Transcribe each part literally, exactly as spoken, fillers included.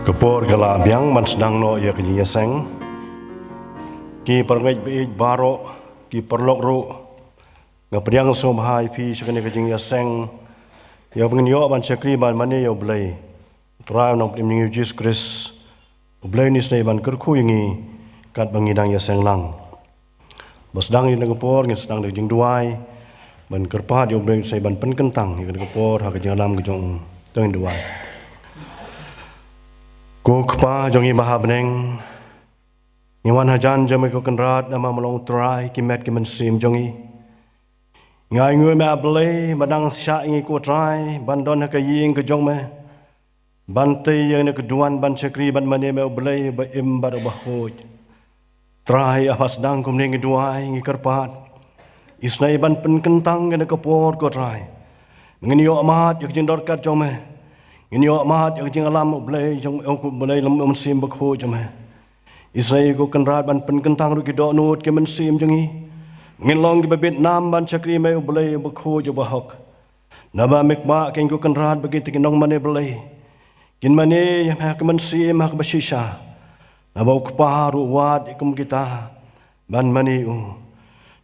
Ka por ka la biang ban sdang noh ïa ka jingïaseng. Ki parngeit baieit baroh, ki paralok ruh, nga pdiang sngewbha ïa phi sha kane ka jingïaseng, ïa ba ngin ïoh ban shakri ban mane ïa U Blei, U Trai U Nongpynim jong ngi U Jisu Khrist. U Blei un isynei ban kyrkhu ïa ngi katba ngi dang ïaseng lang. Ba sdang ïa kane ka por ngin sdang da ka jingduwai ban kyrpad ïa U Blei un isynei ban pynkyntang ïa kane ka por ha ka jingïalam ka jong U. To ngin duwai. Ko Kpa jong ngi ba ha bneng, ngi wan hajan jong me ko Kynrad namar me long U Trai ki met ki mynsiem jong ngi. Ngi ainguh ïa me A Blei ba dang shah ïa ngi ko Trai ban don ha ka ïing ka jong me, ban tei ïa kane ka duwan ban shakri ban mane me U Blei uba im bad uba huid. Trai, haba sdang kumne ngi duwai, ngi kyrpad, isynei ban pynkyntang ïa kane ka por ko Trai. Ngin ïoh mad ïa ka jingdorkar jong me. Ngin ïoh mad ïa ka jingïalam U Blei jong, ïa U Blei lem U Mynsiem Bakhuid jong me. Isynei ko Kynrad ban pynkyntang ruh ki dohnud ki mynsiem jong ngi. Ngin long kiba bit nam ban shakri me U Blei uba khuid uba hok. Naba me Kpa, keiñ ko Kynrad, ba kita ki nongmane Blei kin mane ïa me ha ka mynsiem ha kaba shisha. Naba U Kpa ruh u wad ïa kum kita ban mane ïa u.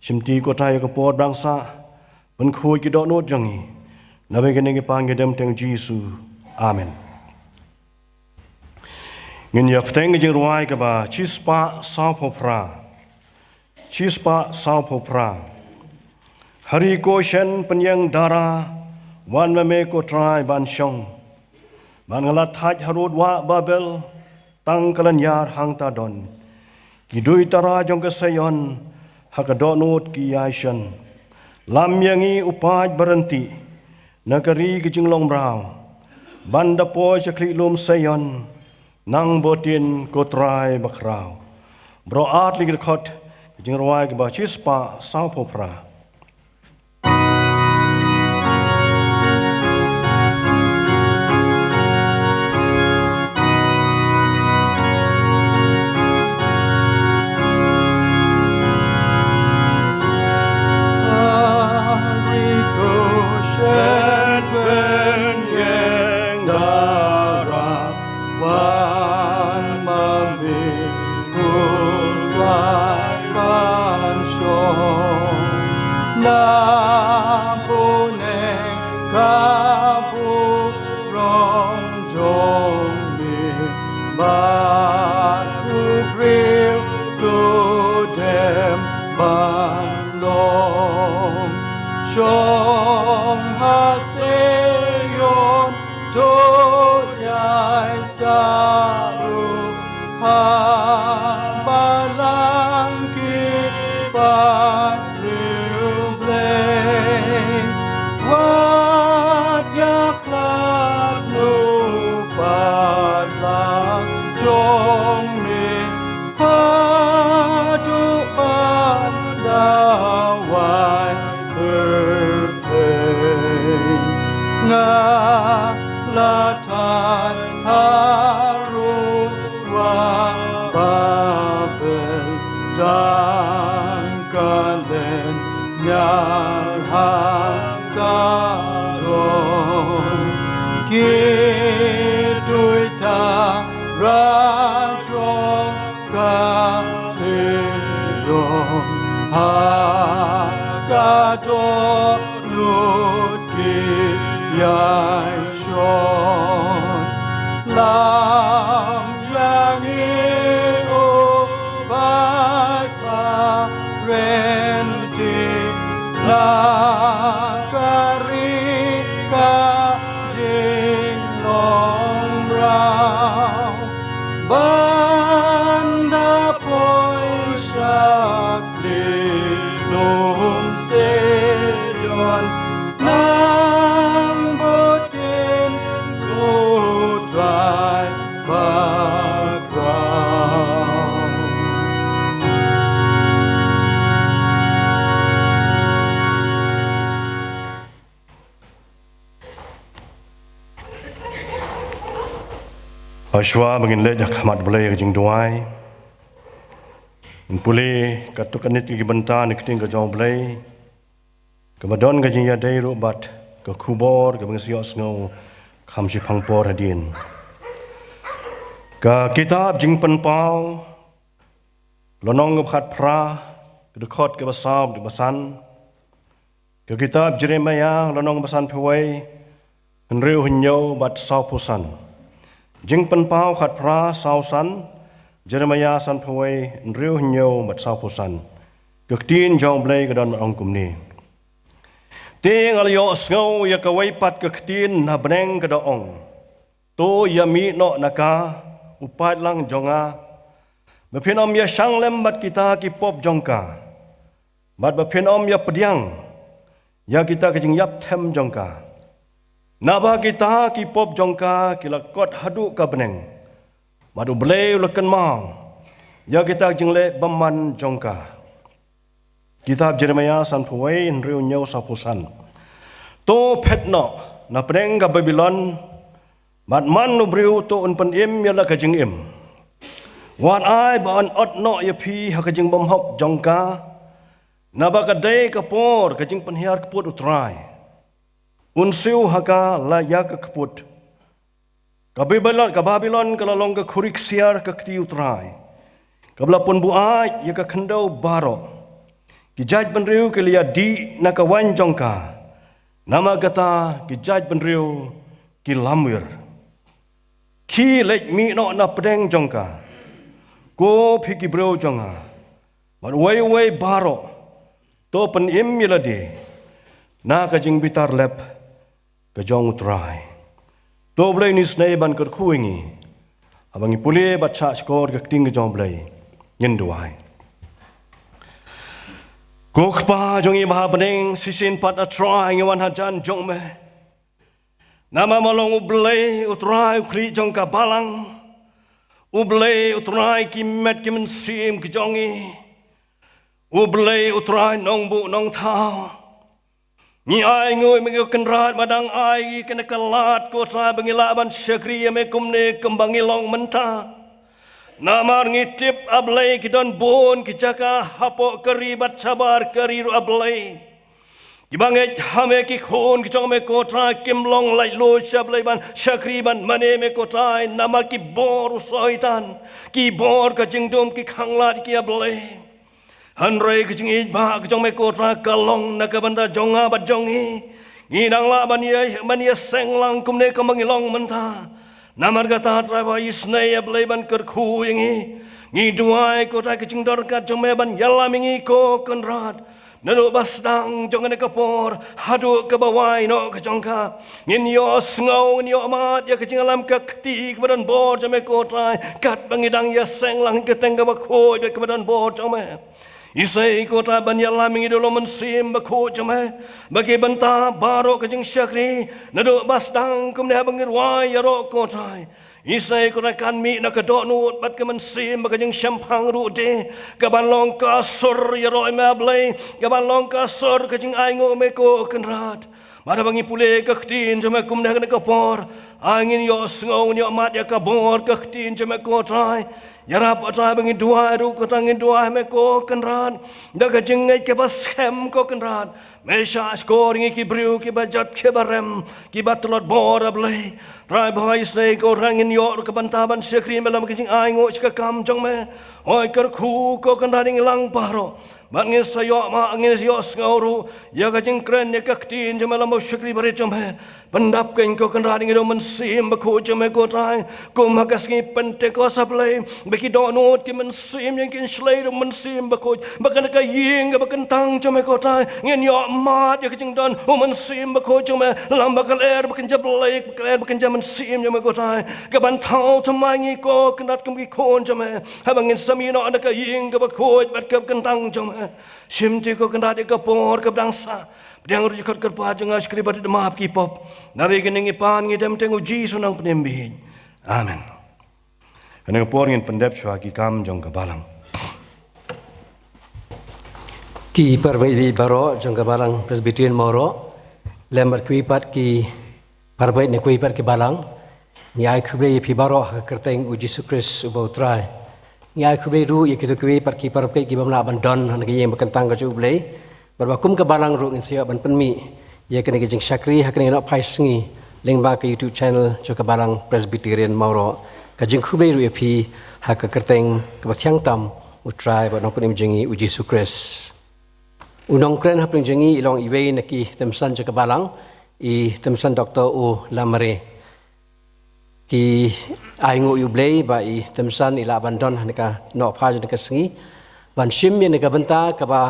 Shimti ko Trai ïa ka por ba dang sah, pynkhuid ki dohnud jong ngi. Naba ïa kane ngi pan ngi dem ha kyrteng Jisu. Amen. Ngin ïa bteng ka jingrwai kaba shispah sawphew phra. Shispah sawphew phra. Ha ri ko shen pynïeng dara, wan ma me ko Trai ban shong. Bad nga la thait harud wah Babel, tang ka lynñiar hangta don. Ki duitara jong ka Seion, ha ka dohnud ki ïaishon. Lam ïa ngi u paid baryntih na ka ri ka jinglong mraw. Ban da poi sha khlieh lum Seion, nang btin ko Trai bakhraw. Baroh ar leit dkhot ka jingrwai kaba shispah sawphew phra. Wan ma me ko Trai ban shong, na bneng ka burom jong me, bad u briew to dem ban long. Shong ha Seion, to ïai sa ruh ha balang ki paid riewblei. Wat ïa khlad ïa u paidlang jong me, haduh ban da wai kyrteng. Nga la thait harud wah Babel, tang ka lynñiar hangta don. Ki duitara jong ka Seion, ha ka dohnud ki ïaishon. Lam ïa ngi, o Balang baryntih, na ka ri ka jinglong mraw. Ban da poi sha khlieh lum Seion, nang btin ko Trai bakhraw. Hashwa ba ngin leit ha khmat Blei ka jingduwai, ngin pule katto katne tylli ki bynta na ka ktien ka jong Blei, kaba don ka jingïadei ruh bad ka khubor kaba ngin sa ïohsngew kham shiphang por hadien. Ka kitab Jingpynpaw, lynnong kaba khatphra, ka dkhot kaba saw bad kaba san. Ka kitab Jeremiah, lynnong kaba sanphew wei, hynriew hynñiew bad sawphew san. Jingpynpaw khatphra saw san, Jeremiah sanphew wei, hynriew hynñiew bad sawphew san. Ka ktien jong U Blei ka don ong kumne. Te nga la ïohsngew ïa kawei pat ka ktien na bneng ka da ong. To ïa mih noh na ka, u paidlang jong nga. Ba phin ym ïa shang lem bad kita ki pop jong ka. Bad ba phin ym ïa pdiang ïa kita ki jingïap them jong ka. Naba kita ki pop jong ka ki la kot haduh ka bneng. Bad U Blei u la kynmaw ïa kita ki jingleh bymman jong ka. Kitab Jeremiah sanphew wei, hynriew hynñiew sawphew san. To phet noh na pdeng ka Babilon, bad man u briew to un pynim ïa la ka jingim. Wat ai ba yn ot noh ïa phi ha ka jingbymhok jong ka, naba ka dei ka por ka jingpynhiar kput U Trai. Un siew ha ka la ïa ka kput. Ka Babilon, ka Babilon ka la long ka khuri ksiar ka kti U Trai. Kaba la pynbuaid ïa ka khyndew baroh. Ki jaitbynriew ki la ïa dih na ka waiñ jong ka. Namar kata ki jaitbynriew ki lamwir. Khie leit mih noh na pdeng jong ka. Ko phi ki briew jong nga. Bad uwei uwei baroh. To pynim ïa lade. Na ka jingbitar lep ka jong U Trai. To Blei un isynei ban kyrkhu ïa ngi. Haba ngi pule bad shah shkor ka ktien ka jong U Blei. Ngin duwai. Ko Kpa jong ngi ba ha bneng, shisien pat A Trai ngi wan hajan jong me. Namar me long U Blei U Trai U Khlieh jong ka balang. U Blei U Trai ki met ki mynsiem ki jong ngi. U Blei U Trai nongbuh nongthaw. Ngi ainguh ïa me ko Kynrad ba dang ai ïa kane ka lad ko Trai ba ngi lah ban shakri ïa me kumne kumba ngi long mynta. Namar ngi tip A Blei ki don bun ki jaka hapoh ka ri bad shabar ka ri ruh A Blei. Kiba ngeit ha me ki khun ki jong me ko Trai kim long laitluid sha Blei ban shakri ban mane me ko Trai namar ki bor u Soitan, ki bor ka jingdum ki khanglad ki A Blei. Hynrei ka jingïeit ba ka jong me ko Trai ka long na ka bynta jong nga bad jong ngi. Ngi dang lah ban ïa, ban ïaseng lang kumne kumba ngi long mynta. Namar kata Trai ba isynei A Blei ban kyrkhu ïa ngi. Ngi duwai ko Trai ka jingdon ryngkat jong me ban ïalam ïa ngi ko Kynrad. Naduh ba sdang jong kane ka por haduh kaba wai noh ka jong ka. Ngin ïohsngew, ngin ïohmad ïa ka jingïalam ka kti kaba don bor jong me ko Trai. Katba ngi dang ïaseng lang ka teng kaba khuid bad kaba don bor jong me. Isynei ko Trai ban ïalam ïa ngi da u Mynsiem Bakhuid jong me. Ba ki bynta baroh ka jingshakri naduh ba sdang kumne haba ngi rwai ïaroh ko Trai. Isynei ko Trai kan mih na ka dohnud bad ka mynsiem bad ka jingshemphang ruh de. Ka ban long ka sur ïaroh ïa me A Blei. Ka ban long ka sur ka jingainguh me ko Kynrad. Bad haba ngi pule ka ktien jong me kumne ha kane ka por. Ai ngin ïohsngew ngin ïohmad ïa ka bor ka ktien jong me ko Trai. Ïarap Trai ba ngin duwai ruh ko Trai ngin duwai me ko Kynrad. Da ka jingngeit kaba skhem ko Kynrad. Me shah shkor ïa ngi ki briew kiba jot kiba rem kiba tlot bor A Blei. Trai ba isynei ko Trai ngin ïoh ruh ka bynta ban shakri me lem ka jingainguh sha ka kam jong me. Hooid kyrkhu ko Kynrad ïa ngi lang baroh. Bad ngin sa ïohmad ngin sa ïohsngew ruh ïa ka jingkren ïa ka ktien jong me lem bad u shakri barit jong me. Pyndap kein ko Kynrad ïa ngi da u Mynsiem Bakhuid jong me ko Trai. Kum ha ka sngi Pentekost A Blei ba ki dohnud ki mynsiem ïa ngi kin shlei da u Mynsiem Bakhuid. Ba kane ka ïing kaba kyntang jong me ko Trai ngin ïohmad ïa ka jingdon u Mynsiem Bakhuid jong me. Lem ba ka lyer ba kynja Blei ba ka lyer ba kynja mynsiem jong me ko Trai. Ka ban thaw thymmai ïa ngi ko Kynrad kum ki khun jong me. Haba ngin sa mih noh na ka ïing kaba khuid bad kaba kyntang jong me. Shim ti ko Kynrad ïa ka por kaba dang sah. Pdiang ruh jingkhot kyrpad jong nga shakri bad da map ki pop. Naba ïa kane ngi pan ngi dem teng u Jisu Nongpynim bieit. Amen. Kane ka por ngin pyndep shuwa ki kam jong ka balang. Ki para bangeit baroh jong ka balang Presbyterian Mawroh. Lem bad kiwei pat ki para bangeit na kiwei pat ki balang. Ngi ai khublei ïa phi baroh ha ka kyrteng u Jisu Khrist uba u Trai. Ngi ai khublei ruh ïa kito kiwei pat ki para bangeit kiba ym lah ban don ha kane ka ïing ba kyntang ka jong u Blei. Bad ba kum ka balang ruh ngin sa ïoh ban pynmih ïa kane ka jingshakri ha kane ka nohphai sngi lyngba ka YouTube channel jong ka balang Presbyterian Mawroh. Ka jingkhublei ruh ïa phi ha ka kyrteng kaba thiang tam U Trai bad Nongpynim jong ngi U Jisu Khrist. U nongkren hapdeng jong ngi i long iwei na ki tymmen jong ka balang, i tymmen Doktor O Lamare. Ki ai nguh ïa U Blei ba i tymmen i lah ban don ha kane ka nohphai jong kane ka sngi ban shim ïa kane ka bynta kaba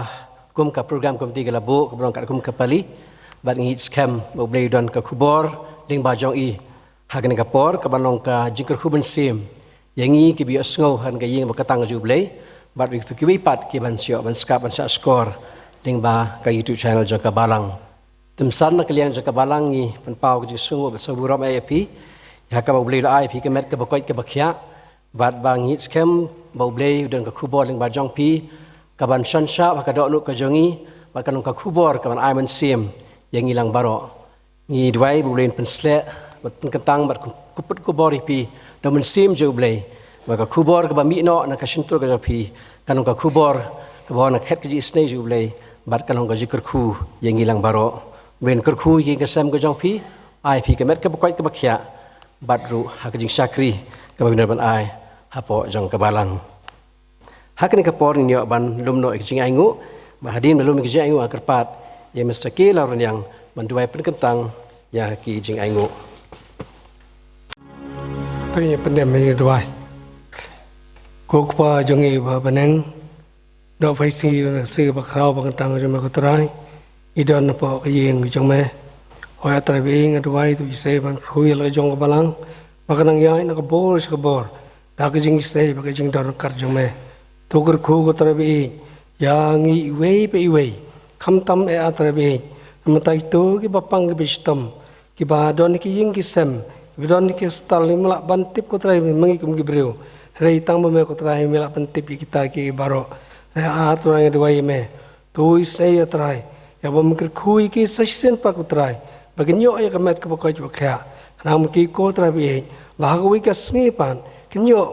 kum ka program committee ka la buh kaba long katkum ka pali. Bad ngi skhem ba U Blei u don ka khubor lyngba jong i ha kane ka por kaba long ka jingkyrkhu mynsiem ïa ngi kiba ïohsngew ha kane ka ïing ba kyntang jong U Blei bad ïa kito kiwei pat kiban shu ban sngap ban shah shkor lyngba ka YouTube channel jong ka balang. Tymmen na ka liang jong ka balang ngi pynpaw ka jingsngewnguh bad sngewburom ïa phi ïa kaba U Blei u la ai ïa phi ka met kaba koit kaba khiah. Bad ba ngi skhem ba U Blei u don ka khubor lyngba jong phi kaban shanshaw ha ka dohnud ka jong ngi bad ka long ka khubor kaban ai mynsiem ïa ngi lang baroh. Ngi duwai ba U Blei un pynsleh bad pynkyntang bad khublei khubor ïa phi da u Mynsiem jong U Blei. Bad ka khubor kaba mih noh na ka shyntur ka jong phi ka long ka khubor kaba na ka khet ka jingisynei jong U Blei bad ka long ka jingkyrkhu ïa ngi lang baroh. U Blei un kyrkhu ïa ka sem ka jong phi, ai phi ka met kaba koit kaba khiah bad ruh ha ka jingshakri kaba phi don ban ai hapoh jong ka balang. Ha kane ka por ngin ïoh ban lum noh ïa ka jingainguh. Bad hadien ba lum ïa ka jingainguh nga kyrpad ïa Mister K Laruniang ban duwai pynkyntang ïa ki jingainguh. Te ngin pyndem ïa ka duwai. Ko Kpa jong ngi ba ha bneng, doh phi sngi na ka sngi ba khraw ba kyntang jong me ko Trai. Ngi don hapoh ka ïing jong me. Hooid Trai ba ïeit, nga duwai to isynei ban kyrkhu ïa la ka jong ka balang ba kan nang ïaid na ka bor sha ka bor da ka jingisynei bad ka jingdon ryngkat jong me. To kyrkhu ko Trai ba ïeit ïa ngi iwei pa iwei, khamtam eh A Trai ba ïeit, namar kito kiba pang kiba shitom, kiba don ki ïing ki sem, kiba don ki hospital, ngim lah ban tip ko Trai ma ngi kum ki briew. Hynrei tang ma me ko Trai me lah ban tip ïa kita ki baroh. Hynrei A Trai nga duwai ïa me, to isynei A Trai ïa ba men kyrkhu ïa ki sa shisien pat ko Trai ba kin ïoh ïa ka met kaba koit ba khiah. Khnang ba ki ko Trai ba ïeit ba ha kawei ka sngi pat kin ïoh,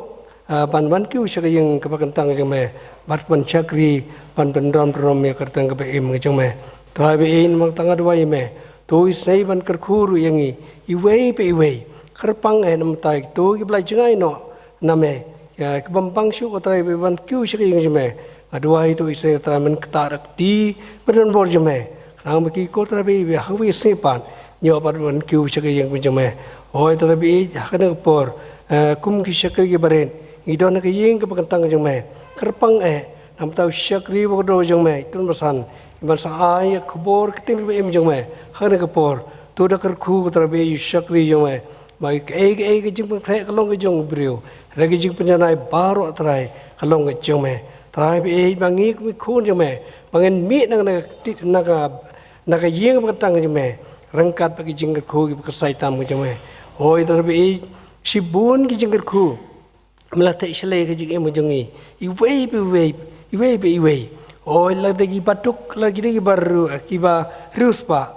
ah, ban wan kiew sha ka ïing kaba kyntang jong me bad ban shakri ban pyndonkam ïa ka kyrteng kaba im ka jong me. Trai ba ïeit, namar kata nga duwai ïa me, to isynei ban kyrkhu ruh ïa ngi iwei pa iwei. Kyrpang eh namar kito kiba la jngai noh na me, ïa kiba ym pang shuh ko Trai ba ban kiew sha ka ïing jong me. Nga duwai to isynei Trai men ktah da ka kti ba donbor jong me, khnang ba ki ko Trai ba ïeit ha kawei ka sngi pat kin ïoh pat ban kiew sha ka ïing jong me. Hooid Trai ba ïeit, ha kane ka por, eh, kum ki shakri kiba rit ngi don ha ka ïing kaba kyntang jong me. Kyrpang eh namar kata u shakri ba kordor jong me i Tun Basan, i ban sa ai ïa ka khubor ka ktien kaba im jong me ha kane ka por. To da kyrkhu ko Trai ba ïeit ïa u shakri jong me ba kaei kaei ka jingpynkhreh ka long ka jong u briew, hynrei ka jingpynjanai baroh Trai ka long ka jong me. Trai ba ïeit, ba ngi kum ki khun jong me ba ngin mih na ka, na ka, na ka ïing ba kyntang jong me ryngkat bad ki jingkyrkhu kiba kyrshan tam ka jong me. Hooid Trai ba ïeit, shibun ki jingkyrkhu me la theh shlei ka jingim ka jong ngi iwei pa iwei, iwei pa iwei. Hooid lada kiba duk, lada kiba riewspah,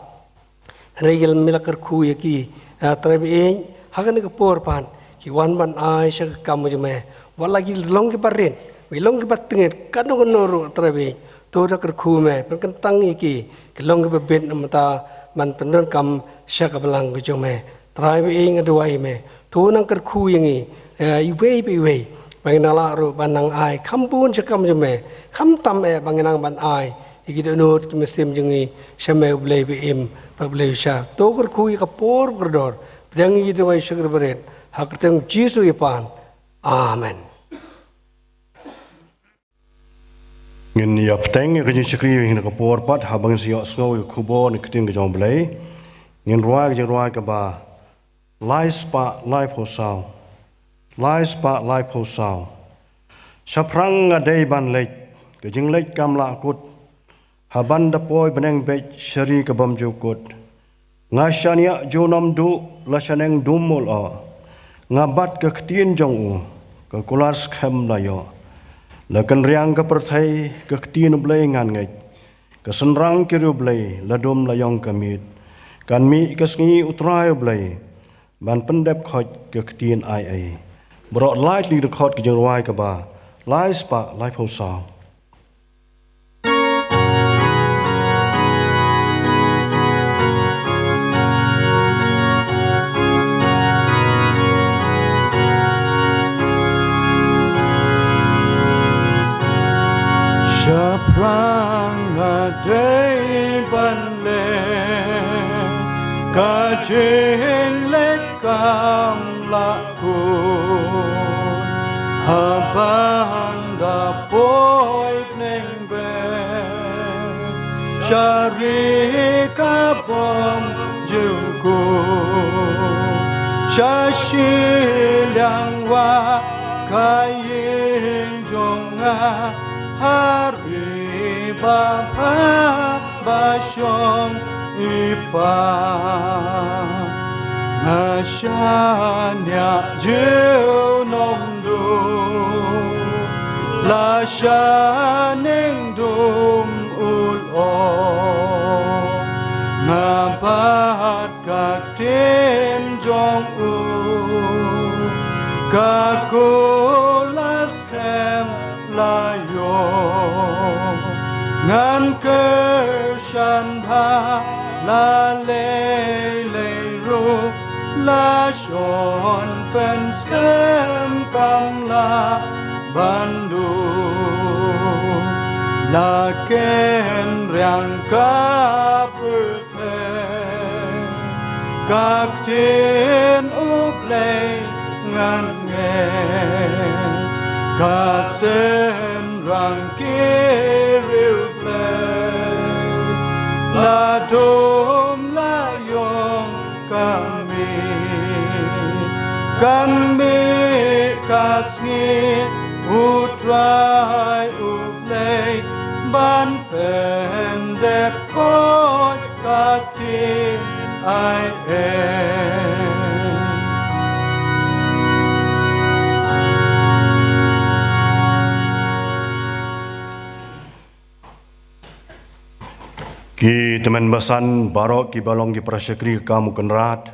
hynrei me la kyrkhu ïa ki, ah, Trai ba ïeit, ha kane ka por pat ki wan ban ai sha ka kam jong me. Wat la ki long kiba rit, wat long kiba tngit, kano kano ruh Trai ba ïeit, to da kyrkhu me pynkyntang ïa ki, ki long kiba bit namar kata ban pyndonkam sha ka balang ka jong me. Trai ba ïeit, nga duwai ïa me, to nang kyrkhu ïa ngi, eh, iwei pa iwei ba ngin nang lah ruh ban nang ai kham bun sha ka kam jong me, khamtam eh ba ngin nang ban ai ïa ki dohnud ki mynsiem jong ngi sha me U Blei ba im bad U Blei ba shisha. To kyrkhu ïa ka por ba kordor. Pdiang ïa ki duwai shakri barit ha ka kyrteng U Jisu ïa phi. Amen. Ngin ïa bteng ïa ka jingshakri ïa kane ka por pat haba ngin sa ïohsngew ïa ka khubor na ka ktien ka jong U Blei. Ngin rwai ka jingrwai kaba lai spah laiphew saw. Lai spah laiphew saw. Shaphrang nga dei ban leit, ka jingleit kam lah kut. Haban da poi bneng beit sha ri ka bym ju kut. Nga shaniah junom duh, la shaneng dum mul oh. Nga bat ka ktien jong u, ka kular skhem la ïoh. La kynriang ka pyrthei, ka ktien U Blei ngan ngeit. Ka synrang ki riewblei, la dum la ïong ka miet. Kan mih ka sngi U Trai U Blei ban pyndep khoit ka ktien ai ei. Baroh lai tylli dkhot ka jingrwai kaba lai spah laiphew saw. Dei ban leh ka jingleh kam la kut ha ban da poi bneng bad sha ri ka bym ju kut, sha shiliang wah ka ïing jong nga ha ri ba phah ba shong i Kpa. Nga shaniah junom duh, la shaneng dum u lyoh, nga bat ka ktien jong u, ka kular skhem la ïoh. Ngan kyrshan bha la lei lei ruh, la shon pynskhem kam lah ban duh, la kynriang ka pyrthei. Ka ktien U Blei ngan ngeit, ka synran ki riewblei, la dum la ïong ka miet, kan mih ka sngi, U Trai U Blei ban pyndep koit ka ktien ai ei. Ki tymmen basan baroh kiba long ki para shakri ka kam u Kynrad,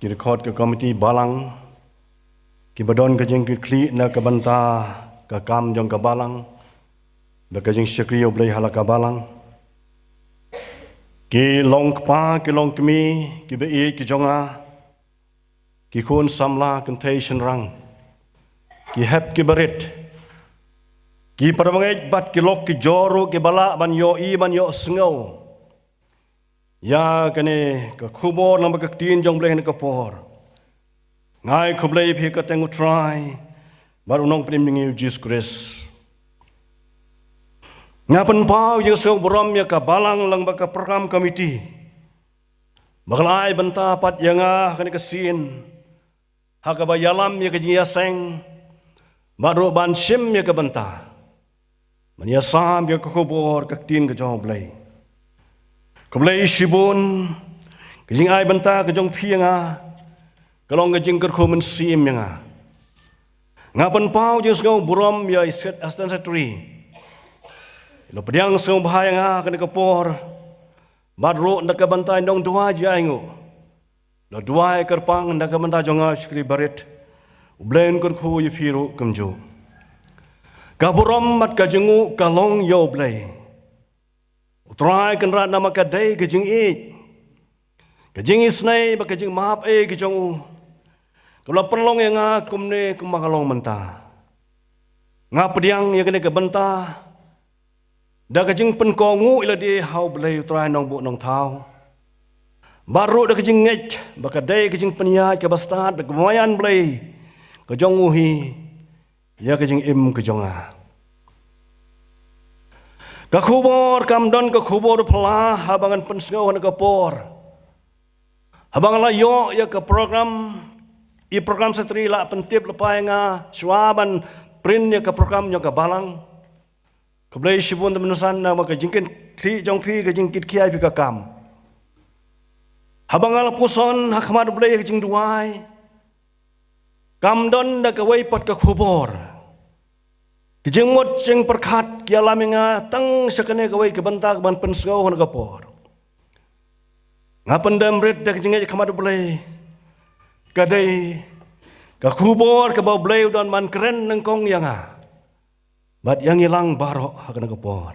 ki dkhot ka komiti balang, kiba don ka jingkitkhlieh na ka bynta ka kam jong ka balang bad ka jingshakri U Blei ha la ka balang, ki long kpa ki long kmie, kiba ïeit ki jong nga, ki khun samla kynthei shynrang, ki hep kiba rit, ki para bangeit bad ki lok ki jor ruh kiba lah ban ïohi ban ïohsngew ïa kane ka khubor lem bad ka ktien jong U Blei ha kane ka por. Nga ai khublei ïa phi ha ka kyrteng U Trai bad U Nongpynim jong ngi U Jisu Khrist. Nga pynpaw ïa ka sngewburom ïa ka balang lem bad ka program committee ba ka la ai bynta pat ïa nga ha kane ka sien, ha kaba ïalam ïa ka jingïaseng bad ruh ban shim ïa ka bynta ban ïasam ïa ka khubor ka ktien ka jong U Blei. Khublei shibun, ka jingai bynta ka jong phi ïa nga ka long ka jingkyrkhu mynsiem ïa nga. Nga pynpaw jingsngew burom ïa i Assistant Secretary, i la pdiang sngewbha ïa nga ha kane ka por, bad ruh na ka bynta i nongduwai jong ngi, la duwai kyrpang na ka bynta jong nga u shakri barit. U Blei un kyrkhu ïa phi ruh kumjuh. Ka burom bad ka jingnguh ka long ïa U Blei. U Trai Kynrad, namar ka dei ka jingïeit, ka jingisynei bad ka jingmap ei ka jong u kaba la pynlong ïa nga kumne kumba nga long mynta. Nga pdiang ïa kane ka bynta da ka jingpynkohnguh ïa lade ha U Blei U Trai Nongbuh Nongthaw, bad ruh da ka jingngeit ba ka dei ka jingpynïaid kaba stad bad kaba maïan Blei ka jong u hi ïa ka jingim ka jong nga. Ka khubor kam don ka khubor phylla haba ngan pynsngew ha kane ka por. Haba nga la ïoh ïa ka program, i program secretary la pyntip lypa ïa nga shuwa ban print ïa ka program jong ka balang. Khublei shibun tymmen basan namar ka jingkitkhlieh jong phi, ka jingkitkhlieh ïa phi ka kam. Haba nga la puson ha khmat U Blei ïa ka jingduwai, kam don da kawei pat ka khubor. Ka jingmut jingpyrkhat ka ïalam ïa nga tang sha kane kawei ka bynta kaban pynsngew ha kane ka por. Nga pyndem rit da ka jingngeit ha khmat U Blei, ka dei ka khubor kaba U Blei u don ban kren nyngkong ïa nga bad ïa ngi lang baroh ha kane ka por.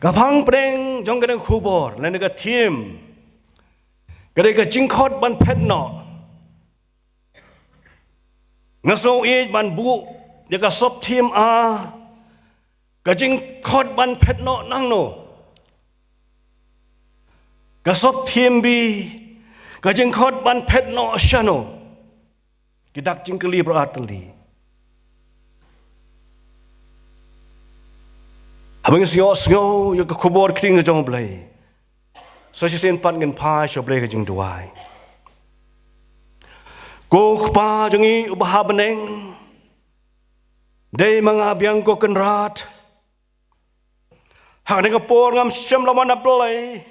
Ka phang pdeng jong kane ka khubor lane ka theme ka dei ka jingkhot ban phet noh. Nga sngew ïeit ban buh ïa ka sub theme A, Ka jingkhot ban phet noh nangno? Ka sop thim B, ka jingkhot ban phet noh shano? Ki dak jingkylli baroh ar tylli. Haba ngin sngew, sngew ïa ka khubor ktien ka jong U Blei, sa shisien pat ngin phai sha U Blei ka jingduwai. Ko Kpa jong ngi uba ha bneng, dei ma nga biang ko Kynrad. Ha kane ka por ngam shym la wan ha Blei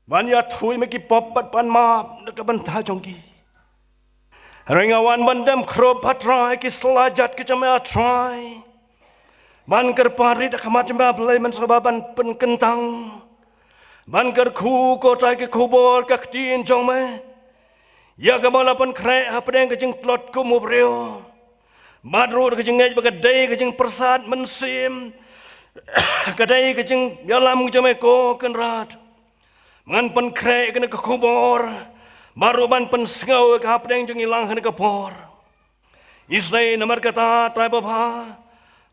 ban ïathuh ïa ki pop bad ban map na ka bynta jong ki. Hynrei nga wan ban dem khrup ha Trai ki slajat ki jong me, ah Trai, ban kyrpad rit ha khmat jong me, ah Blei, mynshuwa ban pynkyntang, ban kyrkhu, ko Trai, ki khubor ka ktien jong me, ïa kaba la pynkhreh hapdeng ka jingtlot kum u briew. Bad ruh da ka jingngeit ba ka dei ka jingpyrsad mynsiem, ka dei ka jingïalam ka jong me, ko Kynrad, ba ngan pynkhreh ïa kane ka khubor, bad ruh ban pynsngew ïa ka hapdeng jong ngi lang ha kane ka por. Isynei namar kata, Trai babha,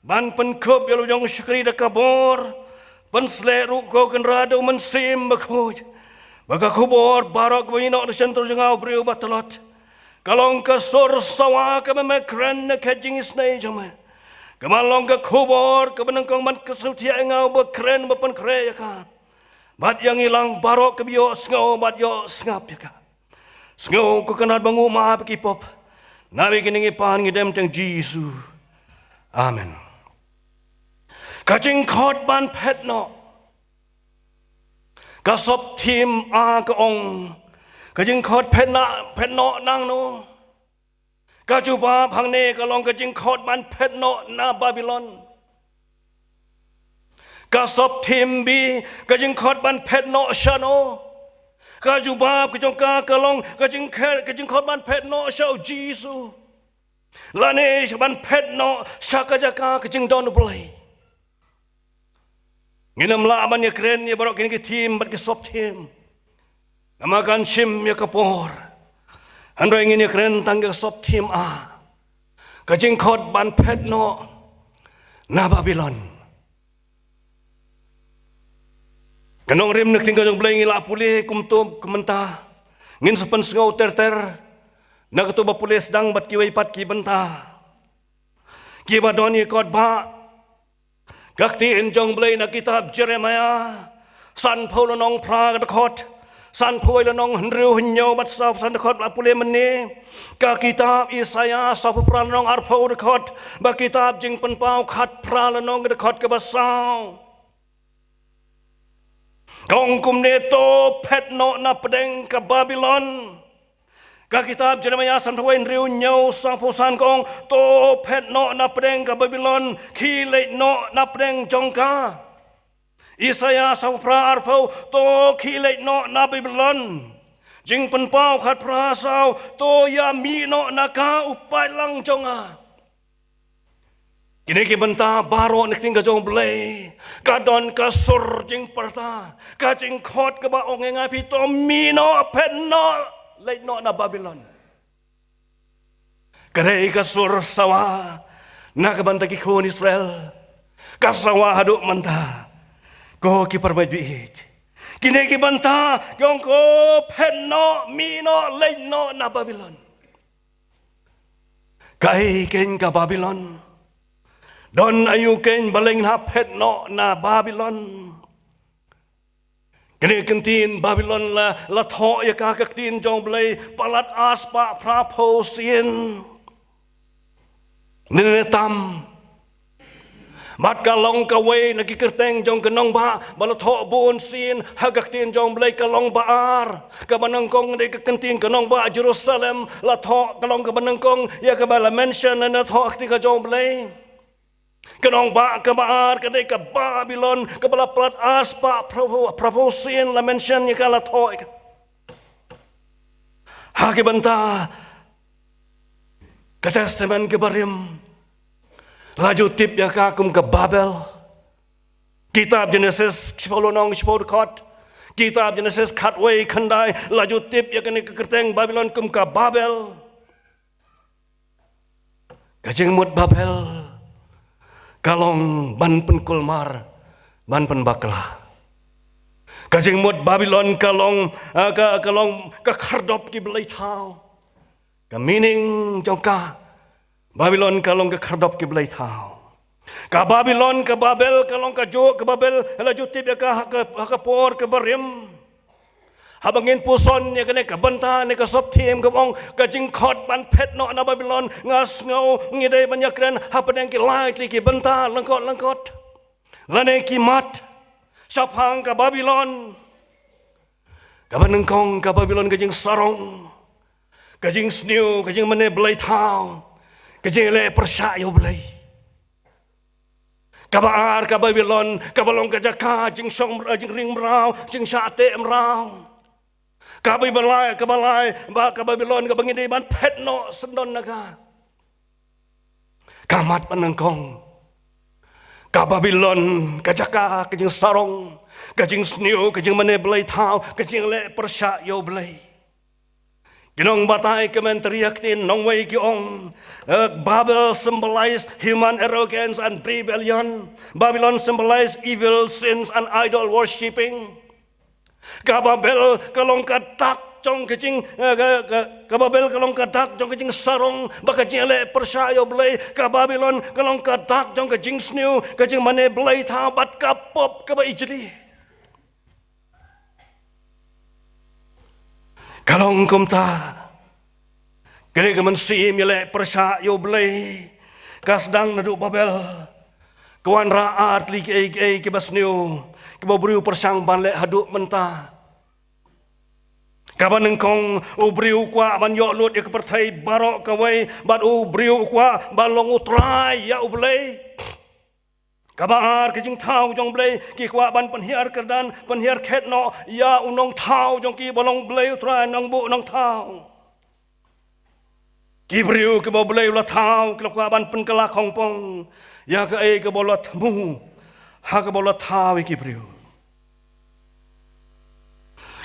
ban pynkup ïa la u jong u shakri da ka bor, pynsleh ruh, ko Kynrad, da u Mynsiem Bakhuid, ba ka khubor baroh kaba mih noh na shyntur jong nga, u briew ba tlot, ka long ka sur sawa kaba me kren na ka jingisynei jong me. Kaba long ka khubor kaba nyngkong ban kyrsiew thiah ïa nga uba kren, ba pynkhreh ïa ka, bad ïa ngi lang baroh kiba ïohsngew bad ïohsngap ïa ka. Sngew, ko Kynrad, ba ngi map ïa ki pop. Namar kine ngi pan, ngi dem ha kyrteng Jisu. Amen. Ka jingkhot ban phet noh. Ka sop thim A ka ong, ka jingkhot phet na, phet noh nangno? Ka jubab hangne ka long ka jingkhot ban phet noh na Babilon. Ka sop thim B, ka jingkhot ban phet noh shano? Ka jubab ka jong ka ka long ka jingkhe-, ka jingkhot ban phet noh sha u Jisu, lane sha ban phet noh sha ka jaka ka jingdon U Blei. Ngin ym lah ban ïakren ïa baroh kine ki thim bad ki sop thim, namar kan shim ïa ka por. Hynrei ngin ïakren tang ïa ka sop thim A, ka jingkhot ban phet noh na Babilon. Ka nongrim na ka ktien ka jong U Blei ngi la pule kumto kumta. Ngin sa pynsngew ter ter na kato ba pule sdang bad kiwei pat ki bynta kiba don ïa kot ba. Ka ktien jong U Blei na kitab Jeremaïah sanphew lynnong phra ka dkhot sanphew wei, lynnong hynriew, hynñiew bad saw, san dkhot la pule mynne. Ka kitab Isaïah sawphew phra lynnong arphew dkhot, bad kitab Jingpynpaw khatphra lynnong ka dkhot kaba saw. Ka ong kumne: To phet noh na pdeng ka Babilon. Ka kitab Jeremaïah sanphew wei, hynriew, hynñiew, sawphew san ka ong: To phet noh na pdeng ka Babilon, khie leit noh na pdeng jong ka. Isaïah sawphew phra, arphew: To khie leit noh na Babilon. Jingpynpaw khatphra, saw: To ïa mih noh na ka, u paidlang jong nga. Kine ki bynta baroh na ka ktien ka jong U Blei ka don ka sur jingpyrta, ka jingkhot kaba ong ïa ngi, phi to mih noh, phet noh, leit noh na Babilon. Ka dei ka sur sawa na ka bynta ki khun Israel, ka sawa haduh mynta. Ko ki para bangeit, kine ki bynta ki ong ko, phet noh, mih noh, leit noh na Babilon. Kaei kein ka Babilon? Don aïu kein balei ngin hap phet noh na Babilon? Kane ka ktien Babilon la, la thoh ïa ka ha ka ktien jong U Blei palat ar spah phraphew sien. Nane tam. Bad ka long kawei na ki kyrteng jong ki nongbah ba la thoh bun sien ha ka ktien jong U Blei, ka long ba ar. Kaba nyngkong dei ka ktien ka nongbah Jerusalem, la thoh, ka long kaba nyngkong ïa kaba la mention na, na thoh ha ka ktien ka jong U Blei. Ka nongbah kaba ar ka dei ka Babilon, kaba la palat ar spah phraphew, phraphew sien la mention ïa ka, la thoh ïa ka. Ha ki bynta ka Testament kaba rim la ju tip ïa ka kum ka Babel. Kitab Jenesis shiphew lynnong, shiphew dkhot. Kitab Jenesis khatwei, khyndai, la ju tip ïa kane ka kyrteng Babilon kum ka Babel. Ka jingmut Babel ka long ban pynkulmar, ban pynbakla. Ka jingmut Babilon ka long, ah, ka, ka long ka khyrdop ki blei thaw. Ka meaning jong ka, Babilon ka long ka khyrdop ki blei thaw. Ka Babilon, ka Babel, ka long ka ju, ka Babel, la ju tip ïa ka ha ka, ha ka por kaba rim. Haba ngin puson ïa kane ka bynta ne ka sopthiem kaba ong ka jingkhot ban phet noh na Babilon, nga sngew ngi dei ban ïakren hapdeng ki lai tylli ki bynta lyngkot lyngkot. Lane ki mat shaphang ka Babilon. Kaba nyngkong ka Babilon ka jingsarong, ka jingsniew, ka jingmane blei thaw, ka jingleh pyrshah ïa U Blei. Kaba ar ka Babilon, kaba long ka jaka jingshong, jingring mraw, jingshah teh mraw. Kaba lai, kaba lai, ba ka Babilon kaba ngi dei ban phet noh syndon na ka. Ka mat ba nyngkong. Ka Babilon, ka jaka, ka jingsarong, ka jingsniew, ka jingmane blei thaw, ka jingleh pyrshah ïa U Blei. Ki nongbatai commentary ha ka ktien nongwei ki ong, eh, Babel symbolize human arrogance and rebellion. Babylon symbolize evil, sins and idol worshipping. Ka Babel ka long ka dak jong ka jing, eh, ka, ka, ka Babel ka long ka dak jong ka jingsarong bad ka jingleh pyrshah ïa U Blei. Ka Babilon ka long ka dak jong ka jingsniew, ka jingmane blei thaw bad ka pop kaba ijli. Ka long kumta. Kane ka mynsiem ïaleh pyrshah ïa U Blei ka sdang naduh Babel. Ka wanrah ar tylli kiei kiei kiba sniew, kiba u briew pyrshang ban leh haduh mynta. Kaba nyngkong, u briew u kwah ban ïoh lut ïa ka pyrthei baroh kawei, bad u briew u kwah ban long u trai ïa U Blei. Kaba ar, ka jingthaw jong U Blei, ki kwah ban pynhiar kyrdan, pynhiar khet noh ïa u nongthaw jong ki ba long Blei U Trai Nongbuh Nongthaw. Ki briew kiba U Blei u la thaw ki la kwah ban pynkylla khongpong ïa kaei kaba u la thmu ha kaba u la thaw ïa ki briew.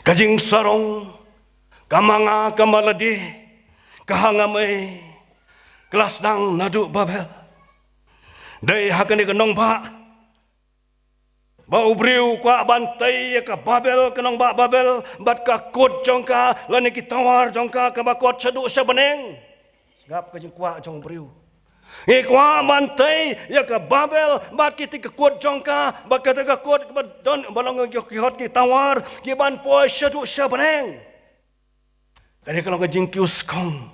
Ka jingsarong, ka manga, ka malade, ka hangamei, ka la sdang naduh Babel. Dei ha kane ka nongbah ba u briew u kwah ban tei ïa ka Babel, ka nongbah Babel, bad ka kut jong ka, lane ki tawar jong ka, kaba kot shaduh sha bneng. Sngap ka jingkwah jong u briew. Ngi kwah ban tei ïa ka Babel bad kita ki kut jong ka, bad kata ka kut kaba don, ba long ki hot ki tawar, ki ban poi shaduh sha bneng. Kane ka long ka jingkiew skong,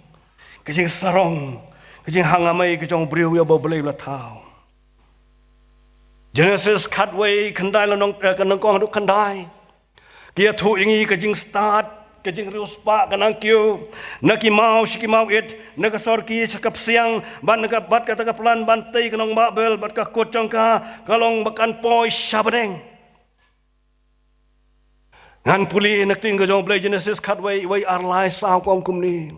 ka jingsarong, ka jinghangamei ka jong u briew ïa uba U Blei u la thaw. Genesis khatwei, khyndai, la nong, eh, ka nyngkong haduh khyndai. Ki ïathuh ïa ngi ka jingstad, ka jingriewspah, ka nangkiew na ki maw sha ki mawit, na ka sorki sha ka psiang, bad na ka, bad kata ka plan ban tei ka nongbah Babel bad ka kut jong ka, ka long ba kan poi sha bneng. Ngan pule na ka ktien ka jong U Blei, Genesis khatwei, wei, ar, lai, saw, ka ong kumne.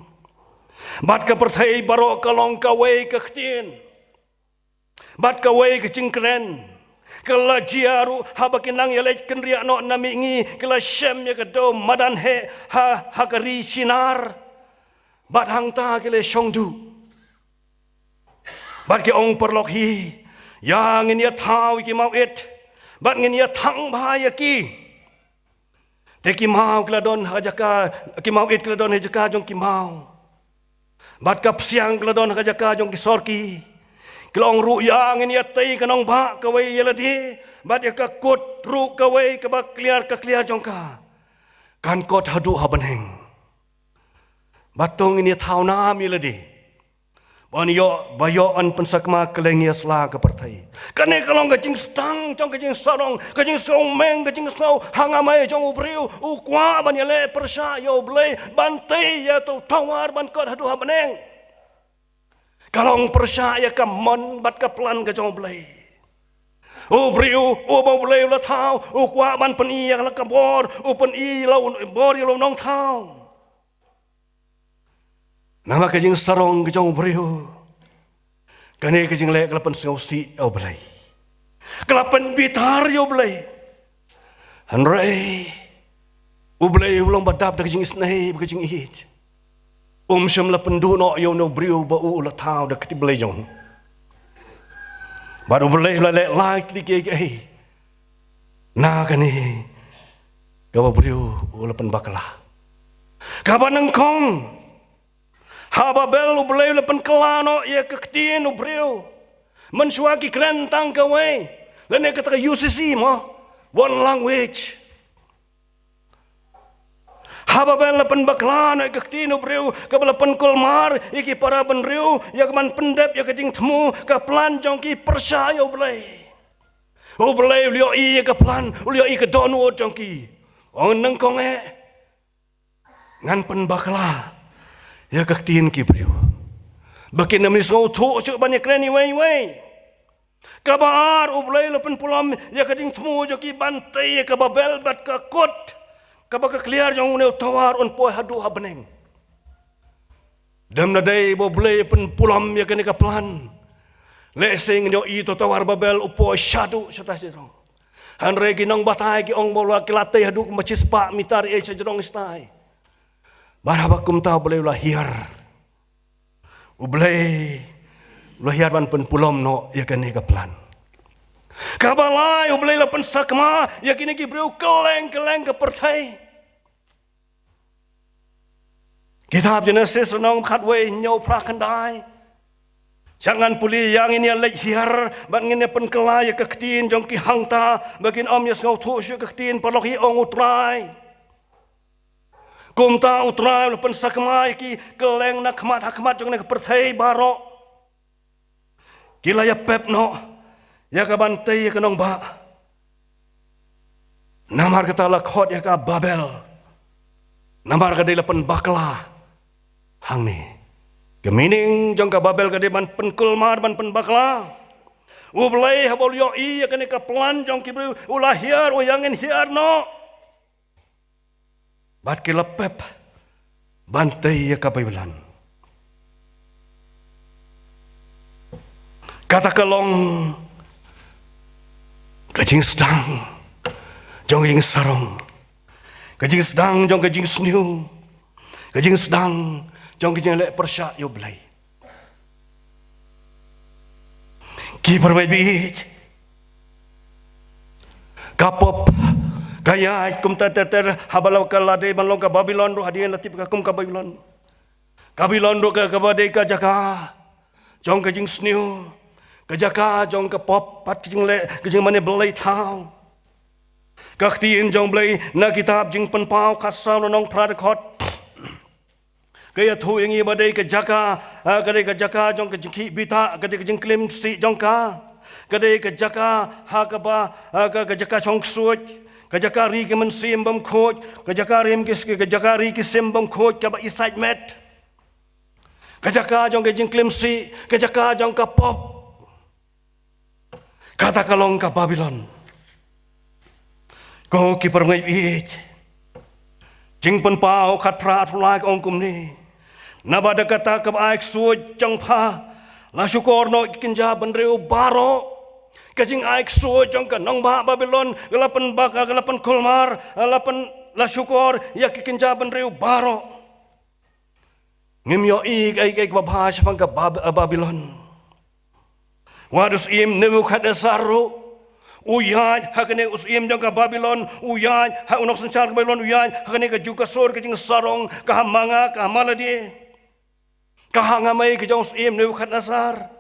Bad ka pyrthei baroh ka long kawei ka ktien bad kawei ka jingkren. Ka la jia ruh haba ki nang ïaleit kynriah noh na mihngi, ki la shem ïa ka dew madan heh ha, ha ka ri Shinar. Bad hangta ki la shong duh. Bad ki ong, paralok hi, ïa ngin ïa thaw ïa ki mawit, bad ngin ïa thang bha ïa ki. Te ki maw ki la don ha jaka, ki mawit ki la don ha jaka jong ki maw. Bad ka psiang ka la don ha jaka jong ki sorki. Ki la ong ruh, ïa ngin ïa tei ka nongbah kawei ïa lade, bad ïa ka kut ruh kawei kaba kliar ka kliar jong ka. Kan kot haduh ha bneng. Bad to ngin ïa thaw nam ïa lade. Ban ïoh, ba ïoh yn pynsakma kylleng ïa sla ka pyrthei. Kane ka long ka jingsdang jong ka jingsarong, ka jingsngewmeng, ka jingsngew hangamei jong u briew, u kwah ban ïaleh pyrshah ïa U Blei, ban tei ïa uto u tawar ban kot haduh ha bneng. Ka long pyrshah ïa ka mon bad ka plan ka jong U Blei. U briew uba U Blei u la thaw, u kwah ban pyni ïa la ka bor, u pyni la u bor ïa la u nongthaw. Namar ka jingsarong ka jong u briew, kane ka jingleh ka la pynsngewsih ïa U Blei. Ka la pynbitar ïa U Blei. Hynrei U Blei u long ba dap da ka jingisynei bad ka jingïeit. Um shym la pynduh noh ïa une u briew ba u la thaw da ka kti blei jong u. Bad U Blei u la leh lai tylli kiei kiei na kane kaba u briew u la pynbakla. Kaba nyngkong, ha Babel U Blei u la pynkylla noh ïa ka ktien u briew. Mynshuwa ki kren tang kawei, lane kata ka U C C mo, one language. Ha Babel la pynbakla noh ïa ka ktien u briew, kaba la pynkulmar ïa ki para bynriew ïa ka ban pyndep ïa ka jingthmu, ka plan jong ki pyrshah ïa U Blei. U Blei u la ïohi ïa ka plan, u la ïohi ka dohnud jong ki. Ong nyngkong eh, ngan pynbakla ïa ka ktien ki briew, ba kin ym sngewthuh shuh ban ïakren iwei iwei. Kaba ar, U Blei u la pynpulom ïa ka jingthmu jong ki ban tei ïa ka Babel bad ka kut, kaba ka kliar jong une u tawar un poi haduh ha bneng. Lymda dei ba U Blei u pynpulom ïa kane ka plan, lehse ngin ïohi uto u tawar Babel u poi shaduh shatai shajrong. Hynrei ki nongbatai ki ong ba u la, ki la tei haduh kumba shispah mitar ïa shajrong shatai. Bad haba kumta U Blei u la hiar. U Blei u la hiar ban pynpulom noh ïa kane ka plan. Kaba lai, U Blei u la pynsakma ïa kine ki briew kylleng kylleng ka pyrthei. Kitab Jenesis lynnong khatwei, hynñiew, phra, khyndai. Sha ngan pule ïa, ngin ïa leit hiar bad ngin ïa pynkylla ïa ka ktien jong ki hangta, ba kin ym ïa sngewthuh shuh ka ktien, paralok, ïa ong U Trai. Kumta U Trai u la pynsakma ïa ki kylleng na khmat ha khmat jong kane ka pyrthei baroh. Ki la ïa pep noh ïa ka ban tei ïa ka nongbah. Namar kata la khot ïa ka Babel. Namar ka dei la pynbakla hangne. Ka meaning jong ka Babel ka dei ban pynkulmar, ban pynbakla. U Blei haba u la ïohi ïa kane ka plan jong ki briew, u la hiar, u ong, ïa ngin hiar noh. Bad ki la pep ban tei ïa ka Babilon. Kata ka long ka jingsdang jong ka jingsarong, ka jingsdang jong ka jingsniew, ka jingsdang jong ka jingleh pyrshah ïa U Blei. Ki para bangeit, ka pop ka ïaid kumta ter ter, haba la ka la dei ban long ka Babilon ruh, hadien la tip ka kum ka Babilon. Ka Babilon ruh ka, kaba dei ka jaka jong ka jingsniew, ka jaka jong ka pop bad ka jingleh, ka jingmane blei thaw. Ka ktien jong U Blei na kitab Jingpynpaw khatsaw, lynnong phra dkhot, ka ïathuh ïa ngi ba dei ka jaka, ah, ka dei ka jaka jong ka jingkhih bitar, ka dei ka jingklim sih jong ka. Ka dei ka jaka ha kaba, ah, ka, ka jaka shong ksuid, ka jaka ri ki mynsiem bymkhuid, ka jaka ri ki, ka jaka ri ki sim bymkhuid, kaba isaitmet. Ka jaka jong ka jingklim sih, ka jaka jong ka pop. Kata ka long ka Babilon. Ko ki para bangeit, Jingpynpaw khatphra, arphew lai ka ong kumne: Naba da kata kaba ai ksuid jong pha la shukor noh ïa ki kynja bynriew baroh. Ka jingai ksuid jong ka nongbah Babilon ka la pynbakla, ka la pynkulmar, la pyn, la shukor ïa ki kynja bynriew baroh. Ngim ïohi kaei kaei kaba bha shaphang ka Bab-, Babilon. Wat u syiem Nebukhadnessar ruh u ïaid ha kane, u syiem jong ka Babilon u ïaid ha, u nongsynshar ka Babilon u ïaid ha kane ka juk ka sur, ka jingsarong, ka ha ma nga, ka ha ma lade, ka ha nga mei ka jong u syiem Nebukhadnessar.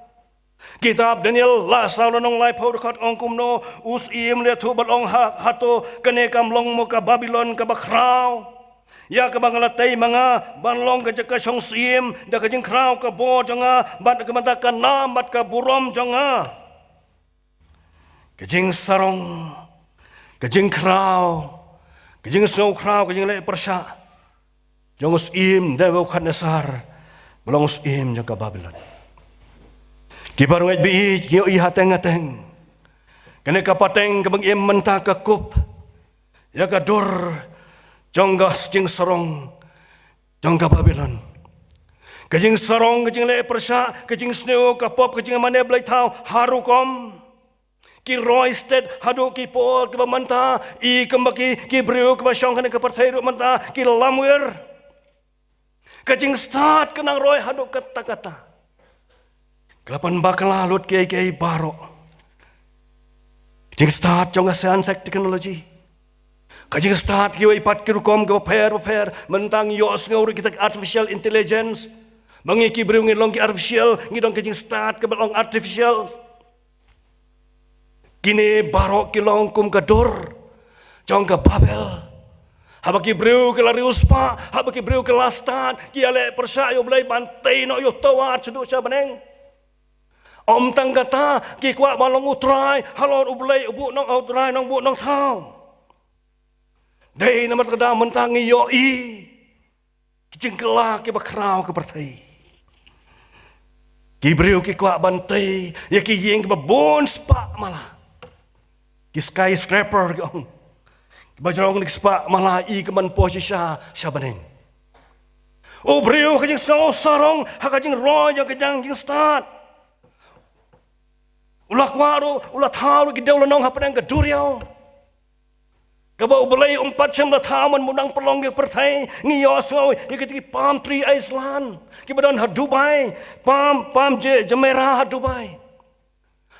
Kitab Daniel lai saw, lynnong laiphew dkhot ong kumno: U syiem u la ïathuh bad u ong, ha, hato kane kam long mo ka Babilon kaba khraw, ïa kaba nga la tei ma nga ban long ka jaka shong syiem da ka jingkhraw ka bor jong nga, bad ka bynta ka nam bad ka burom jong nga? Ka jingsarong, ka jingkhraw, ka jingsngewkhraw, ka jingleh pyrshah jong u syiem Nebukhadnessar, ba long u syiem jong ka Babilon. Ki para bangeit, ngi ïohi hateng hateng. Kane ka pateng kaba ngi im mynta ka kup ïa ka dur jong ka jingsarong jong ka Babilon. Ka jingsarong, ka jingleh pyrshah, ka jingsniew, ka pop, ka jingmane blei thaw, ha rukom. Ki roi stet haduh ki por kiba mynta, i kumba ki, ki briew kiba shong ha kane ka pyrthei ruh mynta ki lamwir. Ka jingstad ka nang roi haduh katta katta. Ka la pynbakla lut kiei kiei baroh. Jingstad jong ka science and technology. Ka jingstad kiwei pat ki rukom kiba pher bapher, mynta ngi ïohsngew ruh kita artificial intelligence. Ba ngi ki briew ngi long ki artificial, ngi don ka jingstad kaba long artificial. Kine baroh ki long kum ka dur jong ka Babel. Haba ki briew ki la riewspah, haba ki briew ki la stad, ki ïaleh pyrshah ïa U Blei ban tei noh ïa uto wat shaduh sha bneng. Ym tang kata, ki kwah ban long u trai halor U Blei u buh nong, u trai nongbuh nongthaw. Dei namar kata mynta ngi ïohi ki jingkylla kiba khraw ka pyrthei. Ki briew ki kwah ban tei ïa ki ïing kiba bun spah mala, ki skyscraper ki ong, kiba jrong ki spah mala, i ka man poi shisha sha bneng. U briew ha ka jingsngew sarong ha ka jingroi jong ka jingstad. U la kwah ruh, u la thaw ruh ki dewlynnong hapdeng ka duriaw. Kaba U Blei um pat shym la thaw man ba un nang pynlong ïa ka pyrthei. Ngi ïohsngew ïa kita ki palm tree island kiba don ha Dubai, palm, palm je, Jumeirah ha Dubai.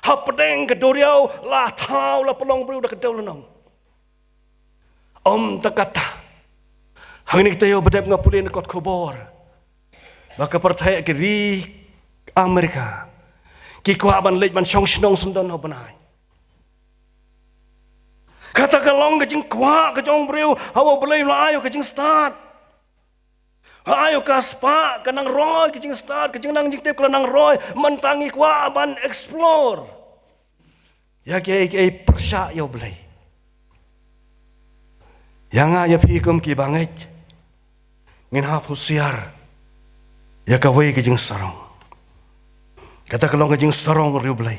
Hapdeng ka duriaw la thaw, la pynlong briew da ka dewlynnong. Ym tang kata, hangne kita ïoh ba dep nga pule na kot khubor ba ka pyrthei, ka ri Amerika, ki kwah ban leit ban shong shnong syndon ha u bnai. Kata ka long ka jingkwah ka jong u briew, haba U Blei u la ai ïa ka jingstad. Ha ïa ka spah, ka nang roi ka jingstad, ka jingnang jingtip ka la nang roi, mynta ngi kwah ban explore ïa kiei kiei pyrshah ïa U Blei. Ïa nga ïa phi kum ki bangeit, ngin hap husiar ïa kawei ka jingsarong. Kata ka long ka jingsarong ri U Blei.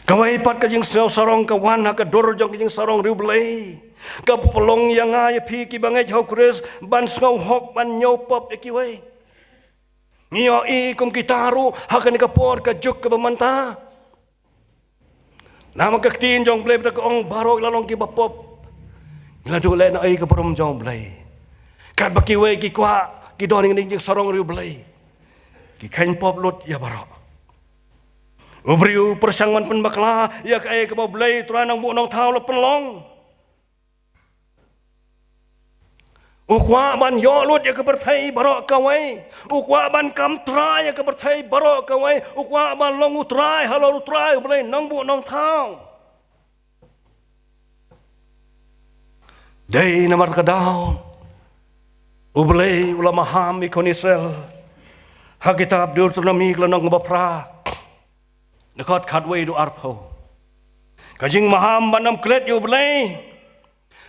Kawei pat ka jingsngew sarong ka wan ha ka dur jong ka jingsarong ri U Blei, ka pynlong ïa nga ïa phi ki bangeit ha U Khrist ban sngew hok ban ñiew pop ïa kiwei. Ngi ïohi kum kita ruh ha kane ka por ka juk kaba mynta. Namar ka ktien jong U Blei ba ka ong baroh la long kiba pop, ngi la duh leh na ei ka burom jong U Blei. Katba kiwei ki kwah ki don ïa kane ka jingsarong ri U Blei, ki kheiñ pop lut ïa baroh. U briew pyrshang ban pynbakla ïa kaei kaba U Blei u Trai nongbuh nongthaw u la pynlong. U kwah ban ïoh lut ïa ka pyrthei baroh kawei. U kwah ban kam trai ïa ka pyrthei baroh kawei. U kwah ban long u trai halor u Trai U Blei nongbuh nongthaw. Dei namar kata ka daw U Blei u la maham ïa ki khun Israel. Ha kitab Deuteronomi ka lynnong ba phra, dkhot khatwei haduh arphew. Ka jingmaham ban ym klet ïa U Blei.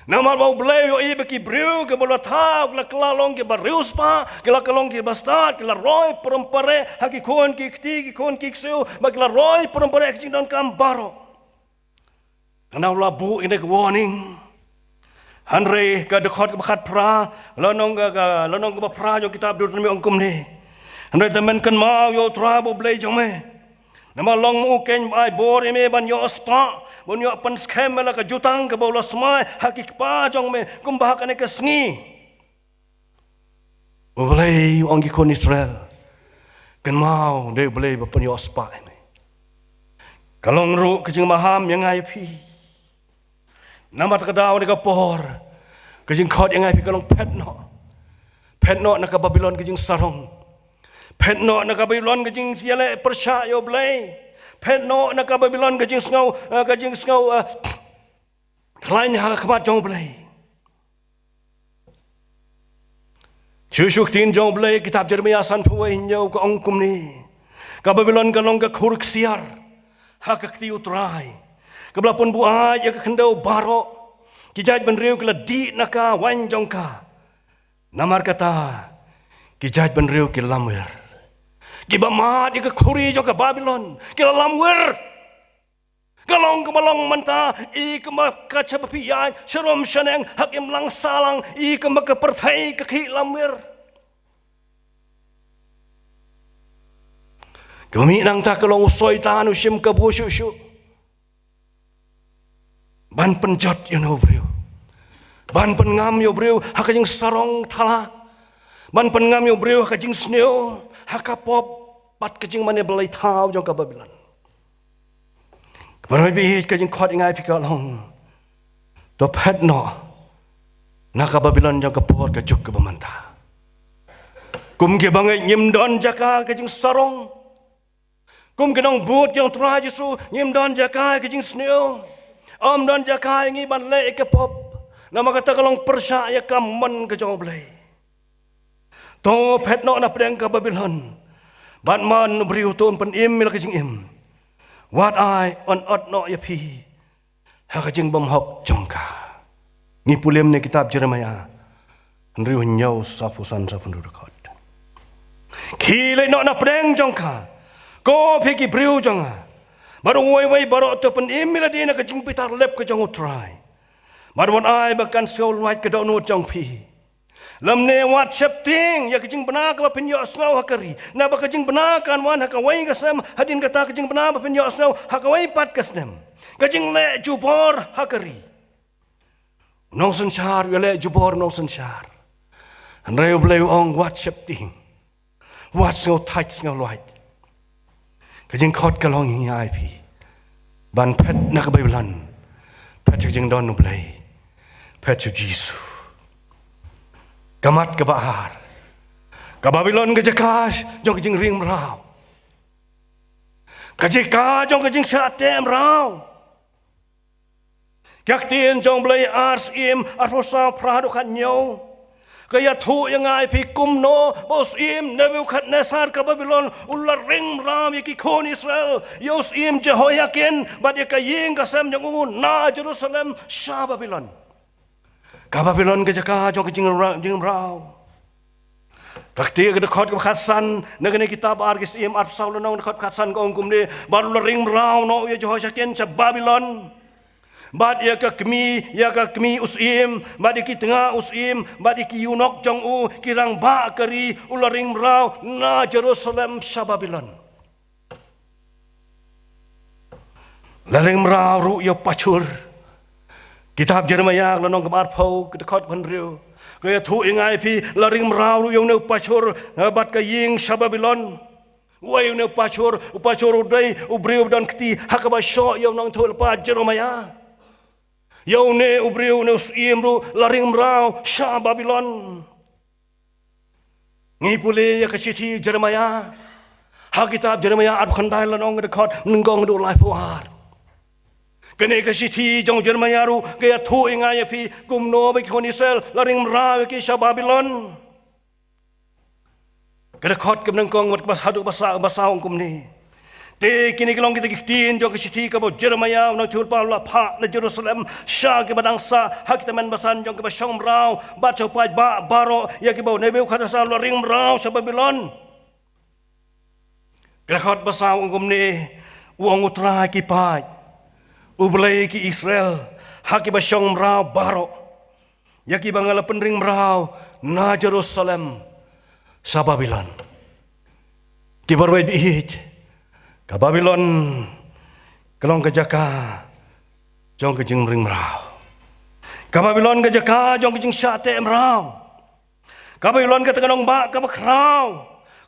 Namar ba U Blei u ïohi ba ki briew kiba u la thaw ki la kylla long kiba riewspah, ki la kylla long kiba stad, ki la roi pyrem pyrem ha ki khun ki kti, ki khun ki ksiew, ba ki la roi pyrem pyrem ha ki jingdonkam baroh. Nga u la buh ïa kane ka warning. Hynrei ka dkhot kaba khatphra, lynnong ka, ka lynnong kaba phra jong kitab Deuteronomi ong kumne: Hynrei te men kynmaw ïa U Trai ba U Blei jong me. Namar long ma u keiñ ba ai bor ïa me ban ïoh spah, ban ïoh pynskhem ïa la ka jutang kaba u la smai ha ki kpa jong me kumba ha kane ka sngi. U Blei u ong ki khun Israel, kynmaw, dei U Blei ba pynïoh spah ïa me. Ka long ruh ka jingmaham ïa nga ïa phi. Namar kata ka daw ne ka por, ka jingkhot ïa nga ïa phi ka long phet noh. Phet noh na ka Babilon ka jingsarong. Phet noh na ka Babilon ka jingïaleh pyrshah ïa U Blei. Phet noh na ka Babilon ka jingsngew, eh, ka jingsngew, eh, khlaiñ ha khmat jong U Blei. Shuh shuh ka ktien jong U Blei, kitab Jeremiah sanphew wei hynñiew ka ong kumne: Ka Babilon ka long ka khur ksiar ha ka kti U Trai, kaba la pynbuaid ïa ka khyndew baroh. Ki jaitbynriew ki la dih na ka waiñ jong ka. Namar kata ki jaitbynriew ki lamwir. Kiba mad ïa ka khuri jong ka Babilon ki la lamwir. Ka long kaba long mynta, i kumba ka jaka ba phi ïaid sharum shaneng ha ka imlang sahlang, i kumba ka pyrthei ka khih lamwir. Ka mih nangta ka long u Soitan u shim kabu shuh shuh ban pynjot ïa u briew, ban pynngam ïa u briew ha ka jingsarong thala, ban pynngam ïa u briew ha ka jingsniew, ha ka pop bad ka jingmane blei thaw jong ka Babilon. Para bangeit, ka jingkhot ïa ngi ïa phi ka long, to phet noh na ka Babilon jong ka por ka juk kaba mynta. Kum ki bangeit ngim don jaka ka jingsarong. Kum ki nongbud jong Trai Jisu ngim don jaka ka jingsniew. Ym don jaka ïa ngi ban leh ïa ka pop. Namar kata ka long pyrshah ïa ka mon ka jong U Blei. To phet noh na pdeng ka Babilon. Bad man u briew to un pynim ïa la ka jingim. Wat ai un ot noh ïa phi ha ka jingbymhok jong ka. Ngi pule mynne kitab Jeremaïah hynriew hynñiew, sawphew san, sawphew hynriew dkhot. Khie leit noh na pdeng jong ka, ko phi ki briew jong nga. Bad uwei uwei baroh to pynim ïa lade na ka jingbitar lep ka jong U Trai. Bad wat ai ba kan siew luid ka dohnud jong phi. Lymne wat sheptieng ïa ka jingbna kaba phin ïohsngew ha ka ri, naba ka jingbna kan wan ha kawei ka snem, hadien kata ka jingbna ba phin ïohsngew ha kawei pat ka snem. Ka jingleh jubor ha ka ri. U nongsynshar u ïaleh jubor u nongsynshar. Hynrei U Blei u ong wat sheptieng. Wat sngewthait sngewluid. Ka jingkhot ka long ïa ngi ïa phi ban phet na ka Babilon. Phet sha ka jingdon U Blei. Phet sha U Jisu. Ka mat kaba ar. Ka Babilon ka jaka jong ka jingring mraw. Ka jaka jong ka jingshah teh mraw. Ka ktien jong U Blei Ar Syiem arphew saw, phra haduh khathynñiew ka ïathuh ïa ngi ïa phi kumno ba u syiem Nebukhadnessar ka Babilon u la ring mraw ïa ki khun Israel, ïa u syiem Jehoiakin bad ïa ka ïing ka sem jong u na Jerusalem sha Babilon. Ka Babilon ka jaka jong ka jingmraw, jingmraw. Ka ktien ka dkhot kaba khatsan na kane ka kitab Ar ki Syiem arphew saw lynnong dkhot khatsan ka ong kumne, bad u la ring mraw noh ïa u Jehoiakin sha Babilon. Bad ïa ka kmie, ïa ka kmie u syiem, bad ïa ki tnga u syiem, bad ïa ki eunuch jong u, ki rangbah ka ri, u la ring mraw na Jerusalem sha Babilon. La ring mraw ruh ïa u Pashur. Kitab Jeremaïah lynnong kaba arphew, ka dkhot kaba hynriew, ka ïathuh ïa ngi ïa phi, la ring mraw ruh ïa une u Pashur, eh, bad ka ïing sha Babilon. Uei une u Pashur? U Pashur u dei u briew ba don kti ha kaba shoh ïa u nongïathuhlypa Jeremaïah. Ïa une u briew, une u syiem ruh la ring mraw sha Babilon. Ngi pule ïa ka shithi Jeremaïah ha kitab Jeremaïah arphew khyndai lynnong, ka dkhot nyngkong haduh laiphew ar. Kane ka shithi jong Jeremaïah ruh ka ïathuh ïa ngi ïa phi kumno ba ki khun Israel la ring mraw ïa ki sha Babilon. Ka dkhot kaba nyngkong bad kaba saw haduh kaba saw, kaba saw ong kumne. Te kine ki long kita ki ktien jong ka shithi kaba u Jeremaïah u nongïathuhlypa u la phah na Jerusalem sha kiba dang sah ha ki tymmen basan jong kiba shong mraw bad sha u paidbah baroh, ïa kiba u Nebukhadnessar u la ring mraw sha Babilon. Ka dkhot ba saw ong kumne, u ong U Trai ki paid, U Blei ki Israel, ha kiba shong mraw baroh, ïa kiba nga la pynring mraw na Jerusalem sha Babilon. Ki para bangeit, ka Babilon ka long ka jaka jong ka jingring mraw. Ka Babilon ka jaka jong ka jingshah teh mraw. Ka Babilon kata ka nongbah kaba khraw,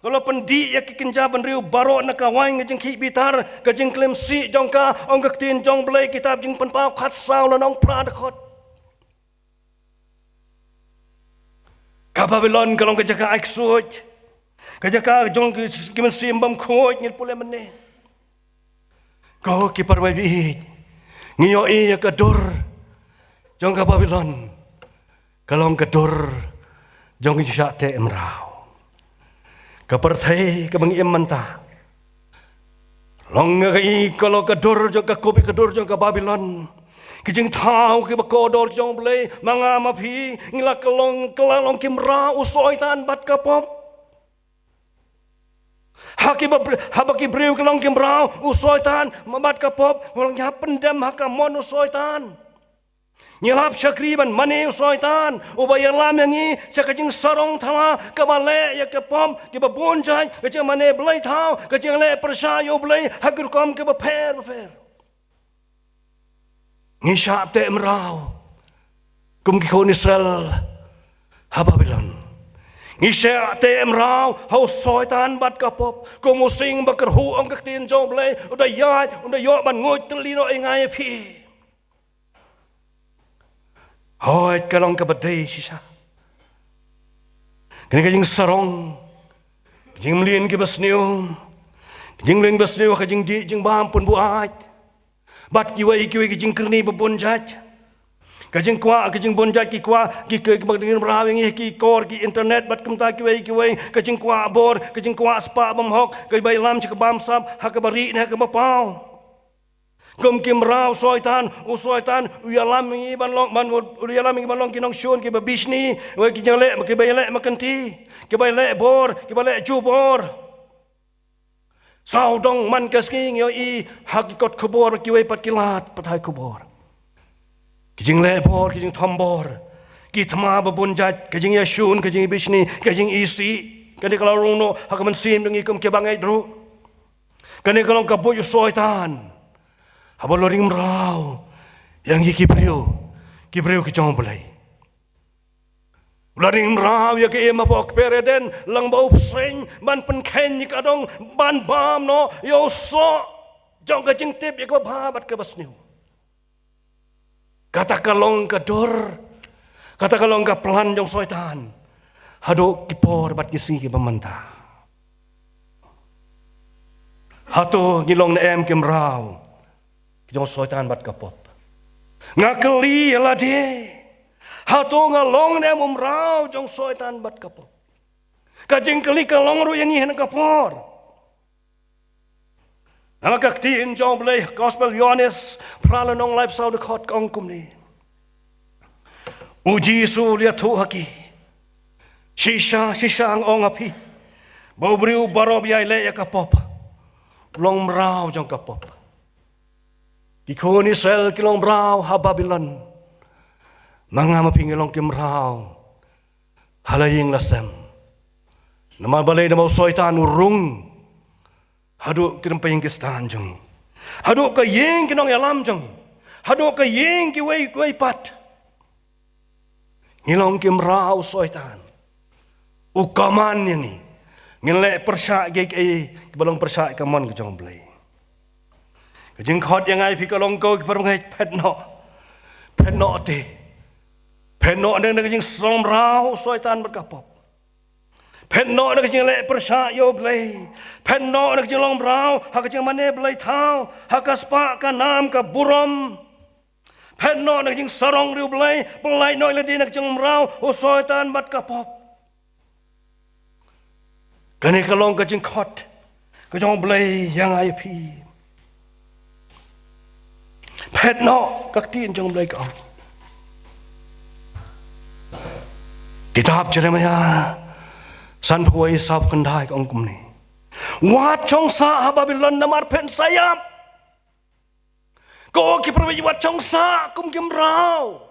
ka la pyndih ïa ki kynja bynriew baroh na ka waiñ ka jingkhih bitar, ka jingklim sih jong ka, ong ka ktien jong U Blei, kitab Jingpynpaw khatsaw lynnong phra dkhot. Ka Babilon ka long ka jaka ai ksuid, ka jaka jong ki, ki mynsiem bymkhuid, ngi pule mynne. Ko ki para bangeit, ngi ïohi ïa ka dur jong ka Babilon ka long ka dur jong ka jingshah teh mraw. Ka pyrthei kaba ngi im mynta, long nga ka i ka long ka dur jong ka, kop ïa ka dur jong ka Babilon. Ki jingthaw kiba kordor jong U Blei, ma nga ma phi ngi la ka long, ka la long ki mraw u Soitan bad ka pop. Ha kiba br-, haba ki briew ki long ki mraw u Soitan bad ka pop, ngi la pyndem ha ka mon u Soitan. Ngi la hap shakri ban mane u Soitan, uba ïalam ïa ngi sha ka jingsarong thala kaba leh ïa ka pop, kiba bun jait, ka jingmane blei thaw, ka jingleh pyrshah ïa U Blei ha ki rukom kiba pher bapher. Ngi shah teh mraw kum ki khun Israel ha Babilon. Ngi shah teh mraw ha u Soitan bad ka pop. Kum u sing ba kyrhuh, ong ka ktien jong u Blei, u da ïaid, u da ïoh ban nguid tylli noh ïa nga ïa phi. Hooid, ka long kaba dei shisha. Kane ka jingsarong, ka jingmlien kiba sniew, ka jingmlien ba sniew, ka jingdih jingbam pynbuaid, bad kiwei kiwei ki jingkyrni ba bun jait. Ka jingkwah, ka jingbun jait ki kwah, ki, ki, ki, ki mraw ïa ngi, ki kor, ki internet, bad kumta kiwei kiwei, ka jingkwah bor, ka jingkwah spah bymhok, ka bai lam sha ka bamsap, ha kaba rieh ne ha kaba paw. Kum ki mraw Soitan, u Soitan u ïalam ïa ngi ban long, ban, u ïalam ïa ngi ban long ki nongshun kiba bishni, wei ki jingleh, kiba leh markynti, kiba leh bor, kiba leh jubor. Sawdong man ka sngi ngi ïohi ha ki kot khubor, kiwei pat ki lad pathai khubor, ki jingleh bor, ki jingthombor, ki thma ba bun jait, ka jingïashun, ka jingbishni, ka jingisih. Kane ka la rung noh ha ka mynsiem jong ngi kum ki bangeit ruh. Kane ka long ka buit u Soitan haba u la ring mraw ïa ngi ki briew, ki briew ki jong u Blei. U la ring mraw ïa ka im hapoh kper Eden, lang ba u bseiñ ban pynkheiñ ïa ka dong, ban bam noh ïa u soh jong ka jingtip ïa kaba bha bad kaba sniew. Kata ka long ka dur, kata ka long ka plan jong u Soitan haduh ki por bad ki sngi kiba mynta. Hato ngi long ne em ki mraw ki jong u Soitan bad ka pop? Nga kylli ïa lade, hato nga long ne em u mraw jong u Soitan bad ka pop? Ka jingkylli ka long ruh ïa ngi ha kane ka por. Namar ka ktien jong u Blei, Gospel Ïoannis, phra lynnong laiphew saw dkhot ka ong kumne: U Jisu u la ïathuh ha ki: Shisha, shisha nga ong ha phi, ba u briew baroh ba ïai leh ïa ka pop, u long mraw jong ka pop. Ki khun Israel ki long mraw ha Babilon. Ma nga ma phi ngi long ki mraw ha la ïing la sem. Namar balei? Namar u Soitan u rung haduh ki rympei ïing ki stan jong ngi, haduh ka ïing ki nongïalam jong ngi, haduh ka ïing kiwei kiwei pat. Ngi long ki mraw u Soitan. U command ïa ngi, ngin leh pyrshah kiei kiei kiba long pyrshah ïa ka mon ka jong u Blei. Ka jingkhot ïa nga ïa phi ka long, ko ki parabangeit, phet noh. Phet noh te. Phet noh na ka jingsngewmraw u Soitan bad ka pop. Phet noh na ka jingleh pyrshah ïa u Blei. Phet noh na ka jinglong mraw ha ka jingmane blei thaw, ha ka spah ka nam ka burom. Phet noh na ka jingsarong ri u Blei, pyllait noh ïa lade na ka jingmraw u Soitan bad ka pop. Kane ka long ka jingkhot ka jong u Blei ïa nga ïa phi. Phet noh, ka ktien jong u Blei ka ong. Kitab Jeremaïah sanphew wei, sawphew khyndai ka ong kumne: Wat shong sah ha Babilon namar phin sa ïap. Ko ki parabangeit, wat shong sah kum ki mraw,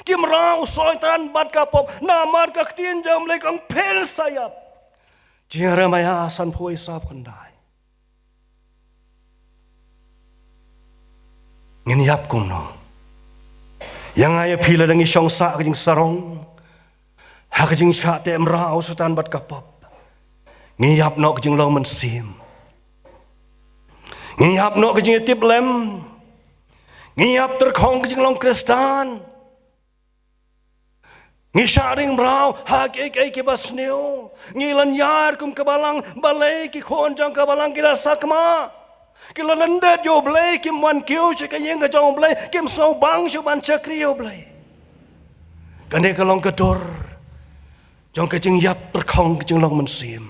ki mraw u Soitan bad ka pop, namar ka ktien jong u Blei ka ong phin sa ïap. Jeremaïah sanphew wei, sawphew khyndai. Ngin ïap kumno? Ïa nga ïa phi, lada ngi shong sah ka jingsarong ha ka jingshah teh mraw u Soitan bad ka pop, ngi ïap noh ka jinglong mynsiem. Ngi ïap noh ka jingïatiplem. Ngi ïap tyrkhong ka jinglong Khristan. Ngi shah ring mraw ha kiei kiei kiba sniew. Ngi lynñiar kum ka balang, balei ki khun jong ka balang ki da sakma? Ki la lyndet ïa u Blei, kim wan kiew sha ka ïing ka jong u Blei, kim sngewbang shuh ban shakri ïa u Blei. Kane ka long ka dur jong ka jingïap tyrkhong ka jinglong mynsiem.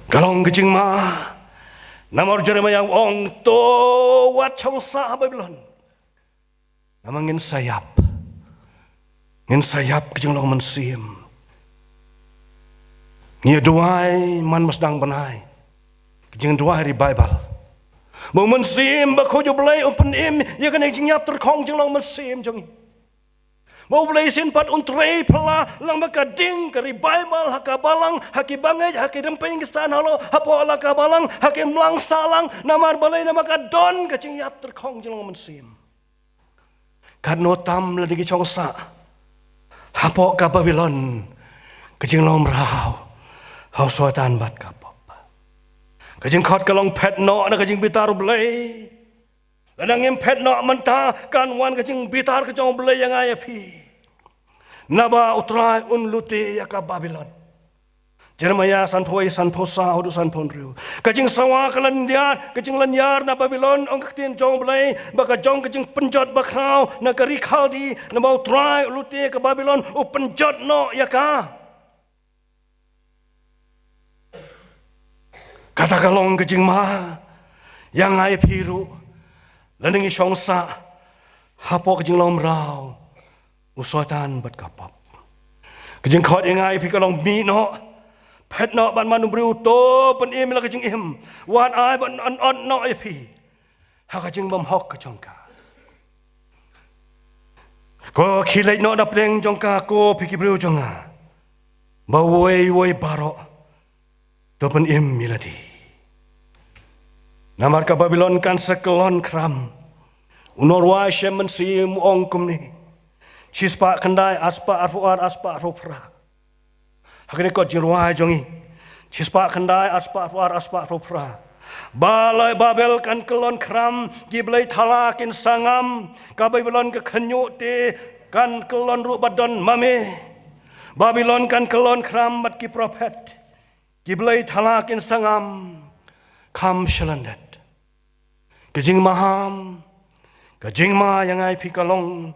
Ka long ka jingma. Namar Jeremaïah u ong, to wat shong sah ha Babilon. Namar ngin sa ïap. Ngin sa ïap ka jinglong mynsiem. Ngi ïa duwai man ba sdang bnai ka jingduwai revival. Ba u Mynsiem Bakhuid u Blei un pynim ïa kane ka jingïap tyrkhong jinglong mynsiem jong ngi. Ba u Blei shisien pat un trei phylla lang ba ka ding ka revival ha ka balang, ha ki bangeit, ha ki rympei ïing Khristan halor, hapoh la ka balang, ha ki imlang sahlang, namar balei? Namar ka don ka jingïap tyrkhong jinglong mynsiem. Katno tam lada ngi shong sah Hapoh ka Babilon, ka jinglong mraw ha u Soitan bad ka pop. Ka jingkhot ka long phet noh na ka jingbitar U Blei. Lada ngim phet noh mynta, kan wan ka jingbitar ka jong U Blei ïa nga ïa phi. Naba U Trai un lute ïa ka Babilon. Jeremiah sanphew wei, sanphew saw haduh sanphew hynriew. Ka jingsawa ka lynñiar, ka jinglynñiar na Babilon, ong ka ktien jong U Blei, ba ka jong ka jingpynjot bakhraw na ka ri Khaldi, naba U Trai u lute ïa ka Babilon, u pynjot noh ïa ka. Kata ka long ka jingma ïa nga ïa phi ruh, lada ngi shong sah hapoh ka jinglong mraw u Soitan bad ka pop. Ka jingkhot ïa nga ïa phi ka long mih noh, phet noh bad man u briew, to pynim la ka jingim. Wat ai ban ot noh ïa phi ha ka jingbymhok ka jong ka. Ko khie leit noh na pdeng jong ka, ko phi ki briew jong nga. Ba uwei uwei baroh to pynim ïa lade. Namar ka Babilon kan sa kyllon khram. U nongrwai Shem Mynsiem u ong kumne. Shispah khyndai, arspah arphew ar, arspah arphew phra. Ha kane ka kot jingrwai jong ngi. Shispah khyndai, arspah arphew ar, arspah arphew phra. Ba la Babel kan kyllon khram, ki blei thala kin sa ngam, ka Babilon ka khynñiuh te kan kyllon ruh ba don ma me. Babilon kan kyllon khram bad ki prophet. Ki blei thala kin sa ngam kham sha lyndet. Ka jingmaham, ka jingma ïa nga ïa phi ka long,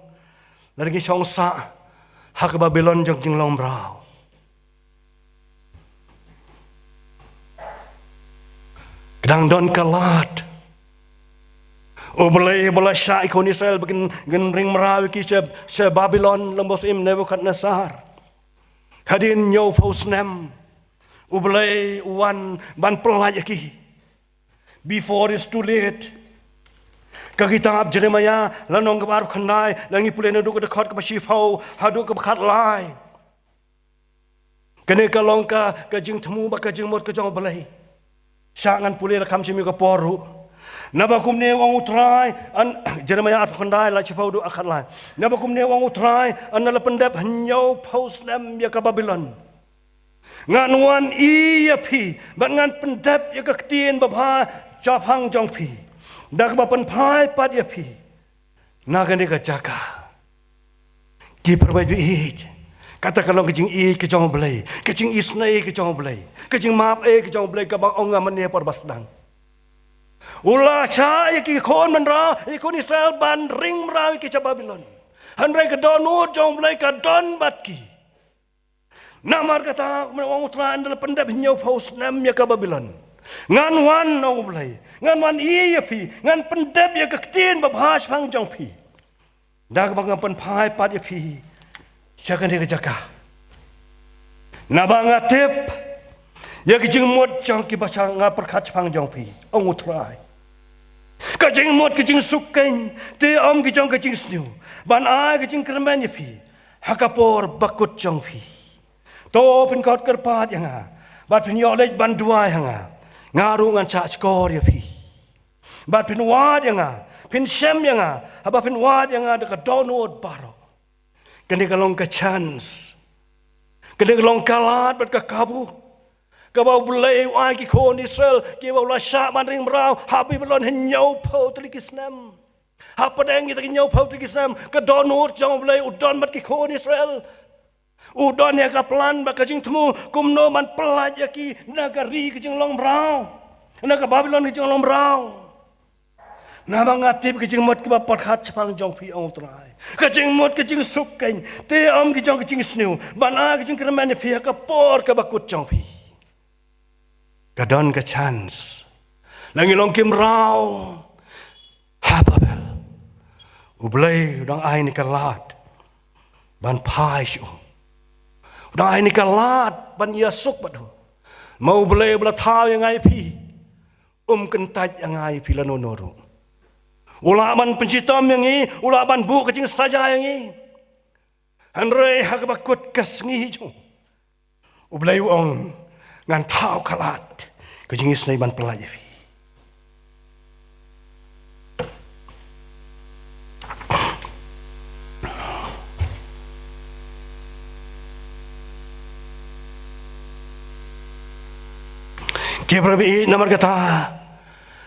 lada ngi shong sah ha ka Babilon jong jinglong mraw. Ka dang don ka lad. U Blei ba la shah ïa ki khun Israel ba kin, kin ring mraw ïa ki sha, sha Babilon lem bad u syiem Nebuchadnezzar. Hadien hynñiewphew snem U Blei u wan ban pyllait ïa ki. Before it's too late. Ka kitab Jeremiah, lynnong kaba arphew khyndai, lada ngi pule naduh ka dkhot kaba shiphew haduh kaba khatlai. Kane ka long ka, ka jingthmu bad ka jingmut ka jong U Blei. Shah ngan pule la kham shym ïoh ka por ruh. Naba kumne u ong U Trai, yn, Jeremiah arphew khyndai, lai shiphew haduh khatlai. Naba kumne u ong U Trai, ynda la pyndep hynñiewphew snem ïa ka Babilon. Ngan wan ïa phi, bad ngan pyndep ïa ka ktien babha shaphang jong phi. Da kaba pynphai pat ïa phi na kane ka jaka. Ki parabangeit, kata ka long ka jingïeit ka jong U Blei, ka jingisynei ka jong U Blei, ka jingmap eh ka jong U Blei kaba ong nga mynne por ba sdang. U la shah ïa ki khun mynraw, ïa ki khun Israel ban ring mraw ïa ki sha Babilon. Hynrei ka dohnud jong U Blei ka don bad ki. Namar kata, u ong U Trai ynda la pyndep hynñiewphew snem ïa ka Babilon. Ngan wan ong U Blei. Ngan wan ïa phi. Ngan pyndep ïa ka ktien babha shaphang jong phi. Da kaba ngan pynphai pat ïa phi sha kane ka jaka. Naba nga tip ïa ka jingmut jong ki ba shah nga pyrkhat shaphang jong phi. Ong U Trai. Ka jingmut ka jingsuk keiñ. Te ym ki jong ka jingsniew. Ban ai ka jingkyrmen ïa phi. Ha ka por bakut jong phi. To phin khot kyrpad ïa nga. Bad phin ïoh leit ban duwai ha nga. Nga ruh ngan shah shkor ïa phi. Bad phin wad ïa nga. Phin shem ïa nga. Haba phin wad ïa nga da ka dohnud baroh. Kane ka long ka chance. Kane ka long ka lad bad ka kabu. Kaba U Blei u ai ki khun Israel. Kiba u la shah ban ring mraw. Ha Babilon hynñiewphew tylli ki snem. Hapdeng kita ki hynñiewphew tylli ki snem. Ka dohnud jong U Blei u don bad ki khun Israel. U don ïa ka plan bad ka jingthmu kumno ban pyllait ïa ki na ka ri ka jinglong mraw. Na ka Babilon ka jinglong mraw. Naba nga tip ka jingmut kaba pyrkhat shaphang jong phi ong U Trai. Ka jingmut ka jingsuk keiñ. Te ym ki jong ka jingsniew. Ban ai ka jingkyrmen ïa phi ha ka por kaba kut jong phi. Ka don ka chance. La ngi long ki mraw ha Babel. U Blei u dang ai ïa ka lad ban phai sha u. U dang ai ïa ka lad ban ïasuk bad u. Ma U Blei u ba la thaw ïa nga ïa phi. Um kyntait ïa nga ïa phi lano lano ruh. U lah ban pynshitom ïa ngi, u lah ban buh ka jingsaja ïa ngi. Hynrei ha kaba kut ka sngi jong u, U Blei u ong, ngan thaw ka lad ka jingisynei ban pyllait ïa phi. Ki para baieit, namar kata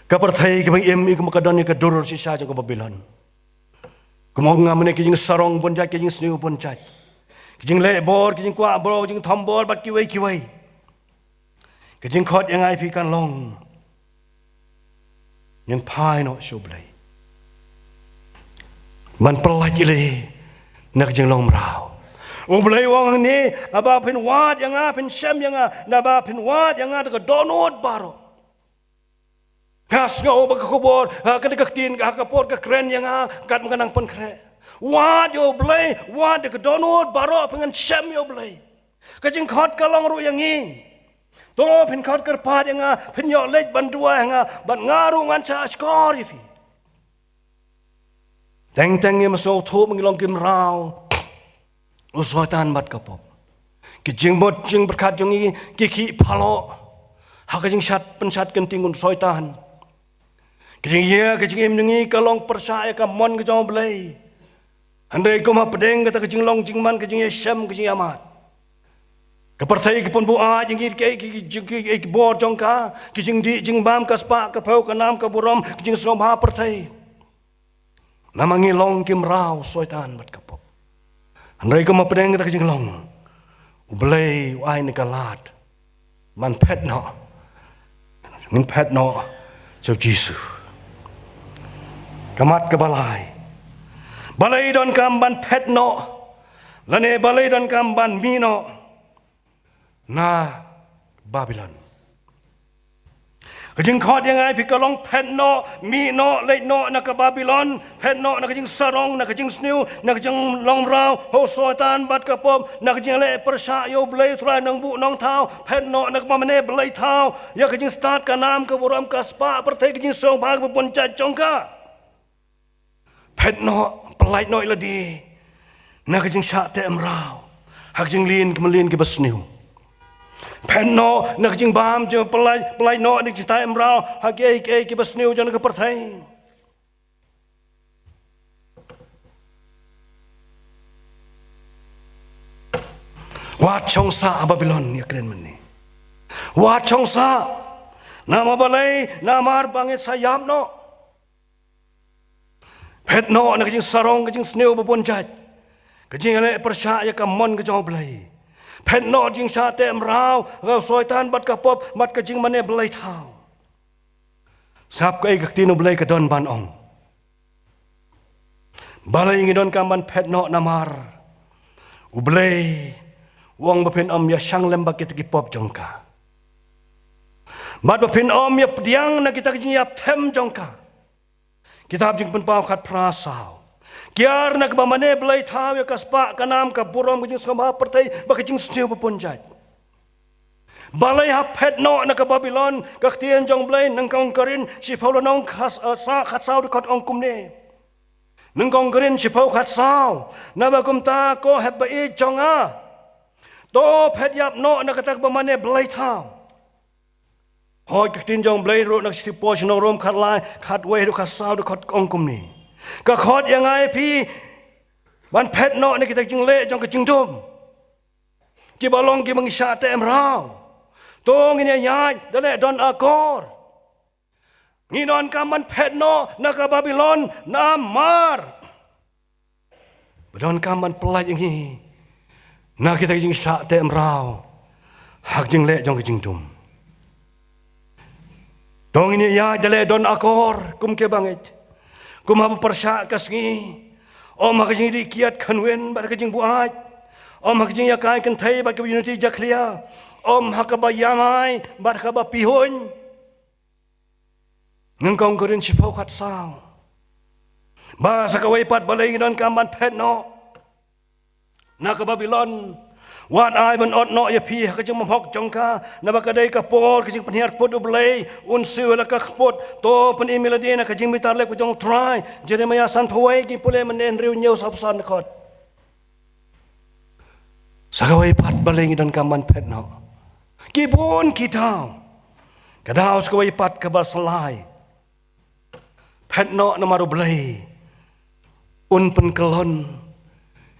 ka pyrthei kaba ngi im ïa ka, ka don ïa ka dur shisha jong ka Babilon. Kumba nga mynne, ki jingsarong bun jait, ki jingsniew bun jait, ki jingleh bor, ki jingkwah bor, ki jingthombor bad kiwei kiwei. Ka jingkhot ïa nga ïa phi kan long, ngin phai noh sha U Blei ban pyllait ïaleh na ka jinglong mraw. U Blei u ong hangne, haba phin wad ïa nga, phin shem ïa nga, naba phin wad ïa nga da ka dohnud baroh. Nga sngew ba ka khubor, ha, ka dei ka ktien, ha ka por ka kren ïa nga katba nga nang pynkhreh. Wad ïa U Blei, wad da ka dohnud baroh, phin, ngan shem ïa U Blei. Ka jingkhot ka long ruh ïa ngi. To phin khot kyrpad ïa nga, phin ïoh leit ban duwai ïa nga, bad nga ruh ngan shah shkor ïa phi. Teng teng ngi ym sngewthuh ba ngi long ki mraw u Soitan bad ka pop. Ki jingmut jingpyrkhat jong ngi ki khih phaloh ha ka jingshad pynshad kynting u Soitan. Ka jingïa ka jingim jong ngi ka long pyrshah ïa ka mon ka jong U Blei. Hynrei kum hapdeng kata ka jinglong jingman ka jingïashem ka jingïamad, ka pyrthei ka pynbuaid ïa ngi da kiei kiei ki bor jong ka, ki jingdih jingbam, ka spah ka phew, ka nam ka burom, ka jingsngewbha pyrthei. Namar ngi long ki mraw u Soitan bad ka pop. Hynrei kum hapdeng kata ka jinglong, U Blei u ai na ka lad ban phet noh. Ngin phet noh sha U Jisu. Ka mat kaba lai, balei donkam ban phet noh, lane balei donkam ban mih noh na Babilon? Ka jingkhot ïa nga ïa phi ka long, phet noh, mih noh, leit noh na ka Babilon. Phet noh na ka jingsarong, na ka jingsniew, na ka jinglong mraw ha u Soitan bad ka pop, na ka jingleh pyrshah ïa U Blei Trai Nongbuh Nongthaw. Phet noh na kaba mane blei thaw ïa ka jingstad, ka nam ka burom, ka spah pyrthei, ka jingsngewbha kaba bun jait jong ka. Phet noh, pyllait noh ïa lade na ka jingshah teh mraw ha ka jinglin ki, mynlin kiba sniew. Phet noh na ka jingbam jong, pyllait, pyllait noh na ka jingteh mraw ha kiei kiei kiba sniew jong ka pyrthei. Wat shong sah ha Babilon, ïa kren mynne. Wat shong sah. Namar balei? Namar ba ngi sa ïap noh. Phet noh na ka jingsarong, ka jingsniew ba bun jait, ka jingïaleh pyrshah ïa ka mon ka jong U Blei. Phet noh jingshah teh mraw ha u Soitan bad ka pop, bad ka jingmane blei thaw. Sngap kaei ka ktien U Blei ka don ban ong. Balei ngi donkam ban phet noh? Namar U Blei u ong ba phin ym ïashang lem bad kita ki pop jong ka, bad ba phin ym ïapdiang na kita ki jingïapthem jong ka. Kitab Jingpynpaw khatphra, saw: Kiar na kaba mane blei thaw ïa ka spah, ka nam, ka burom, ka jingsngewbha pyrthei, bad ka jingsniew ba bun jait. Balei hap phet noh na ka Babilon? Ka ktien jong U Blei, Nyngkong Korinth shiphew lynnong, khat, eh, sa, khatsaw dkhot ong kumne. Nyngkong Korinth shiphew, khatsaw: Naba kumta, ko hep ba ïeit jong nga, to phet ïap noh na kata kaba mane blei thaw. Hooid, ka ktien jong U Blei ruh na ka shithi poi sha ki nong Rom khatlai, khatwei haduh khatsaw dkhot ong kumne. Ka khot ïa nga ïa phi ban phet noh na kita ki jingleh jong ka jingdum, kiba long kiba ngi shah teh mraw. To ngin ïaid da leh don akor. Ngi donkam ban phet noh na ka Babilon namar ba donkam ban pyllait ïa ngi na kita ki jingshah teh mraw ha ka jingleh jong ka jingdum. To ngin ïaid da leh don akor kum ki bangeit. Kum haba pyrshah ka sngi, ym ha ka jingdih kiad khynwin bad ka jingbuaid, ym ha ka jingïakai kynthei bad kaba ïanti jakhlia, ym ha kaba ïamai bad kaba pihuiñ. Nyngkong Korinth shiphew, khatsaw. Bad sa kawei pat, balei ngi donkam ban phet noh na ka Babilon? Wat ai ban ot noh ïa phi ha ka jingbymhok jong ka, naba ka dei ka por ka jingpynhiar put U Blei, un siew ïa la ka kput. To pynim ïa lade na ka jingbitar lep ka jong U Trai. Jeremiah sanphew wei, ngi pule mynne, hynriew hynñiew, sawphew san dkhot. Sa kawei pat, balei ngi donkam ban phet noh? Ki bun ki daw. Ka daw sa kawei pat kaba sa lai, phet noh namar U Blei un pynkyllon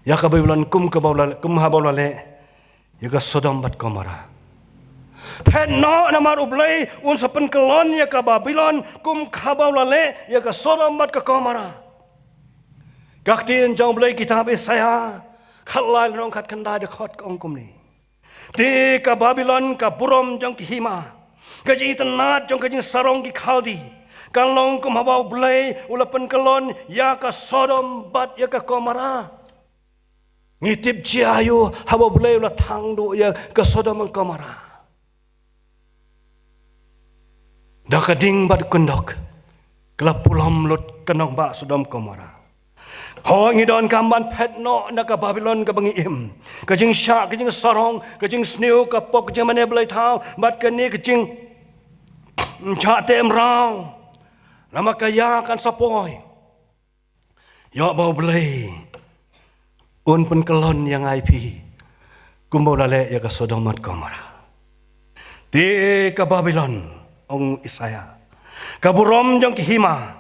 ïa ka Babilon kum kaba u la, kum haba u la leh ïa ka Sodom bad Gomorrah. Phet noh, namar U Blei un sa pynkyllon ïa ka Babilon kum kaba u la leh ïa ka Sodom bad ka Gomorrah. Ka ktien jong U Blei kitab Isaïah khatlai lynnong khatkhyndai dkhot ka ong kumne: Te ka Babilon, ka burom jong ki hima, ka jingitynnad jong ka jingsarong ki Khaldi, kan long kum haba U Blei u la pynkyllon ïa ka Sodom bad ïa ka Gomorrah. Ngi tip jia aiu haba U Blei u la thang duh ïa ka Sodom bad Gomorrah? Da ka ding bad kyndok ka la pulom lut ka nongbah Sodom Gomorrah. Hooid, ngi donkam ban phet noh na ka Babilon kaba ngi im. Ka jingshah, ka jingsarong, ka jingsniew, ka pop, ka jingmane blei thaw bad kane ka jingshah te mraw. Namar ka ïa kan sa poi. Ïoh ba U Blei un pynkyllon ïa nga ïa phi kumba u la leh ïa ka Sodom bad Gomorrah. Te ka Babilon, ong Isaïah, ka burom jong ki hima,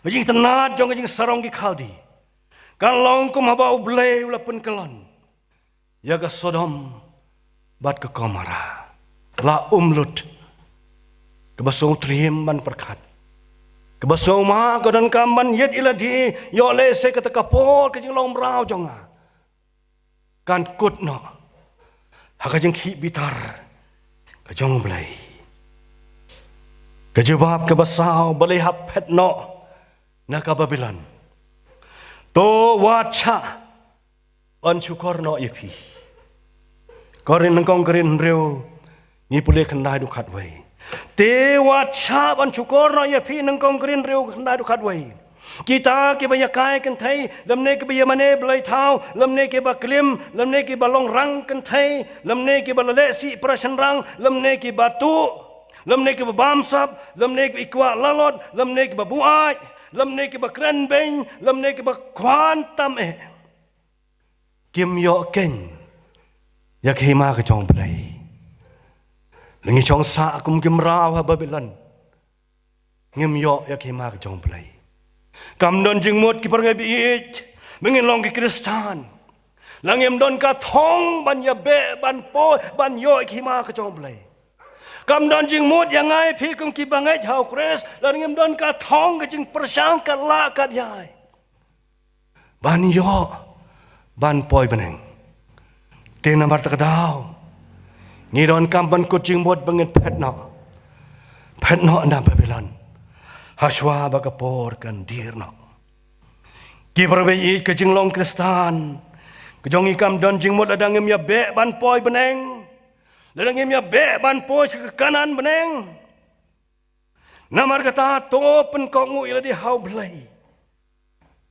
ka jingitynnad jong ka jingsarong ki Khaldi, kan long kum haba U Blei u la pynkyllon ïa ka Sodom bad ka Gomorrah. La um lut. Kaba sngewtriem ban pyrkhat, kaba sngewma, ka donkam ban ïeit ïa lade. Ïoh lehse kata ka por ka jinglong mraw jong nga kan kut noh ha ka jingkhih bitar ka jong U Blei. Ka jubab kaba saw: Balei hap phet noh na ka Babilon? To wat shah ban shukor noh ïa phi. Korinth, nyngkong Korinth hynriew, ngi pule khyndai haduh khatwei. Te wat shah ban shukor noh ïa phi, nyngkong Korinth hynriew, khyndai haduh khatwei. Kita kiba ïakai kynthei, lymne kiba ïamane blei thaw, lymne kiba klim, lymne kiba long rang kynthei, lymne kiba la leh sih para shynrang, lymne kiba tuh, lymne kiba bamsap, lymne kiba kwah lalot, lymne kiba buaid, lymne kiba kren beiñ, lymne kiba khwan tam eh, kim ïoh keiñ ïa ka hima ka jong U Blei. Lada ngi shong sah kum ki mraw ha Babilon, ngim ïoh ïa ka hima ka jong U Blei. Kam don jingmut, ki parabangeit, ba ngin long ki Khristan lada ngim don ka thong ban ïabeh, ban poi, ban ïoh ïa ka hima ka jong U Blei. Kam don jingmut ïa nga ïa phi kum ki bangeit ha U Khrist lada ngim don ka thong, ka jingpyrshang, ka lah ka ïai ban ïoh, ban poi bneng. Te namar kata ka daw ngi donkam ban kut jingmut ba ngin phet noh, phet noh na Babilon, hashwa ba ka por kan dier noh. Ki parabangeit, ka jinglong Khristan ka jong ngi kam don jingmut lada ngim ïabeh ban poi bneng, lada ngim ïabeh ban poi sha ka Kanaan bneng. Namar kata, to pynkohnguh ïa lade ha U Blei.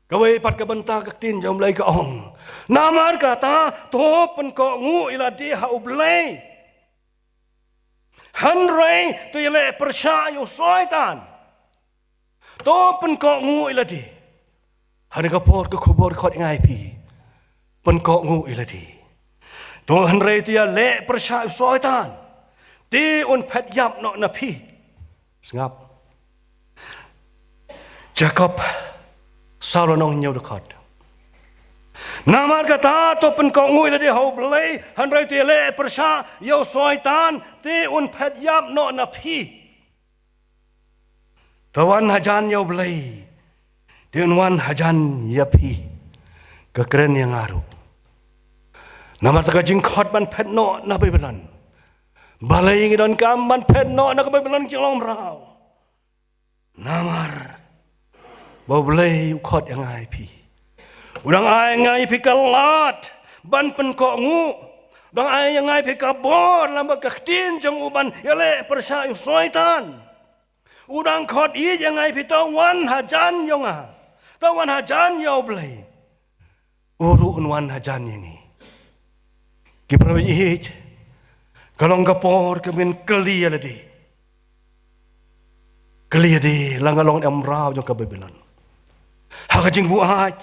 Kawei pat ka bynta ka ktien jong U Blei ka ong: Namar kata, to pynkohnguh ïa lade ha U Blei. Hynrei to ïaleh pyrshah ïa u Soitan. To pynkohnguh ïa lade. Ha kane ka por ka khubor khot ïa nga ïa phi. Pynkohnguh ïa lade. To, hynrei to ïaleh pyrshah ïa u Soitan, te un phet ïap noh na phi. Sngap. Jakob saw lynnong hynñiew dkhot. Namar kata, to pynkohnguh ïa lade ha U Blei, hynrei to ïaleh pyrshah ïa u Soitan, te un phet ïap noh na phi. To wan hajan ïa U Blei, te un wan hajan ïa phi. Ka kren ïa nga ruh. Namar kata, ka jingkhot ban phet noh na Babilon. Balei ngi donkam ban phet noh na ka Babilon jinglong mraw? Namar ba U Blei u khot ïa nga ïa phi. U dang ai ïa nga ïa phi ka lad ban pynkohnguh. U dang ai ïa nga ïa phi ka bor lem bad ka ktien jong u ban ïaleh pyrshah ïa u Soitan. U dang khot ïa nga ïa phi, to wan hajan ïa nga. To wan hajan ïa U Blei. U ruh un wan hajan ïa ngi. Ki parabangeit, ka long ka por kaba ngin kylli ïa lade. Kylli ïa lade, la nga long em mraw jong ka Babilon? Ha ka jingbuaid,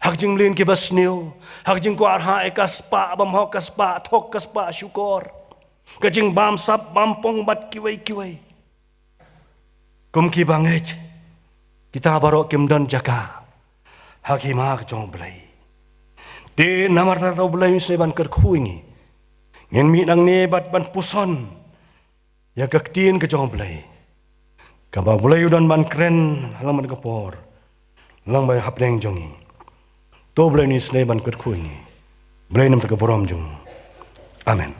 ha ka jingmlien kiba sniew, ha ka jingkwah rhah ïa ka spah bymhok, ka spah thok, ka spah shukor, ka jingbamsap bampong bad kiwei kiwei. Kum ki bangeit, kita baroh kim don jaka ha ka hima ka jong U Blei. Te namar kata U Blei u sngew ban kyrkhu ïa ngi. Ngin mih nangne bad ban puson ïa ka ktien ka jong U Blei, kaba U Blei u don ban kren ha lang bad ka por, lang bad hapdeng jong ngi. To Blei un isynei ban kyrkhu ïa ngi. Blei nam ka burom jong u. Amen.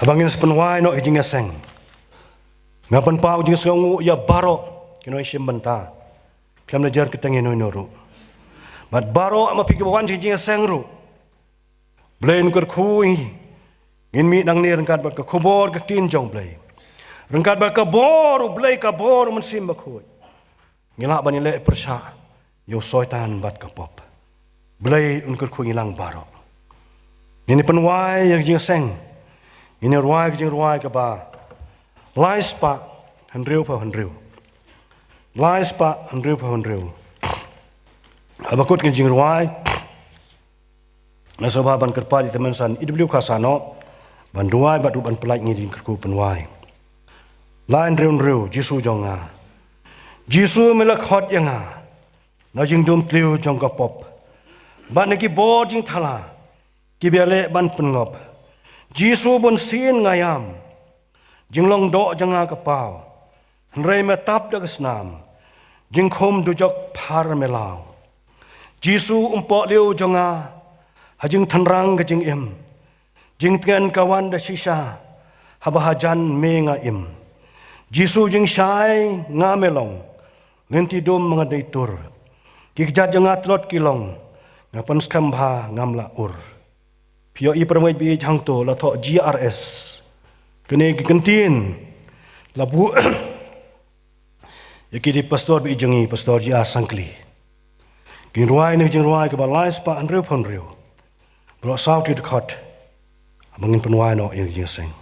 Haba ngin sa pynwai noh ïa ka jingïaseng, nga pynpaw ka jingsngewnguh ïa baroh ki nongshim bynta, khlem da jer kyrteng ïa uno uno ruh. Bad baroh ma phi kiba wan sha ka jingïaseng ruh, Blei un kyrkhu ïa ngi. Ngin mih nangne ryngkat bad ka khubor ka ktien jong U Blei, ryngkat bad ka bor U Blei, ka bor U Mynsiem Bakhuid. Ngi lah ban ïaleh pyrshah ïa u Soitan bad ka pop. Blei un kyrkhu ïa ngi lang baroh. Ngin ïa pynwai ïa ka jingïaseng. Ngin ïa rwai ka jingrwai kaba lai spah hynriew phew hynriew. Lai spah hynriew phew hynriew. Haba kut ka jingrwai, nga sngewbha ban kyrpad ïa i tymmen san i W Khasano ban duwai bad ruh ban pynlait ïa ngi da ka jingkyrkhu pynwai. Lai hynriew hynriew. Jisu jong nga, Jisu me la khot ïa nga na ka jingdum tliw jong ka pop bad na ki bor jingthala kiba ïaleh ban pynngop. Jisu, bunsien nga ïam, jinglong doh jong nga ka paw, hynrei me tap da ka snam, jingkhum dujok phar me law. Jisu, umpohliew jong nga ha jingtynrang ka jingim, jingtngen ka wan da shisha haba hajan me nga im. Jisu, jingshai nga me long, lynti dum ma nga dei tur, ki kjat jong nga tlot ki long, nga pynskhem bha ngam lah ur. Phi ïohi para bangeit ba ïeit, hangto la thoh G R S. Kane ka kyntien la buh ïa ki da i pastor ba ïeit jong ngi, Pastor G R Sangkli. Kin rwai ïa ka jingrwai kaba lai spah hynriew phew hynriew. Baroh saw ki dkhot, haba ngin pynwai noh ïa ka jingïaseng.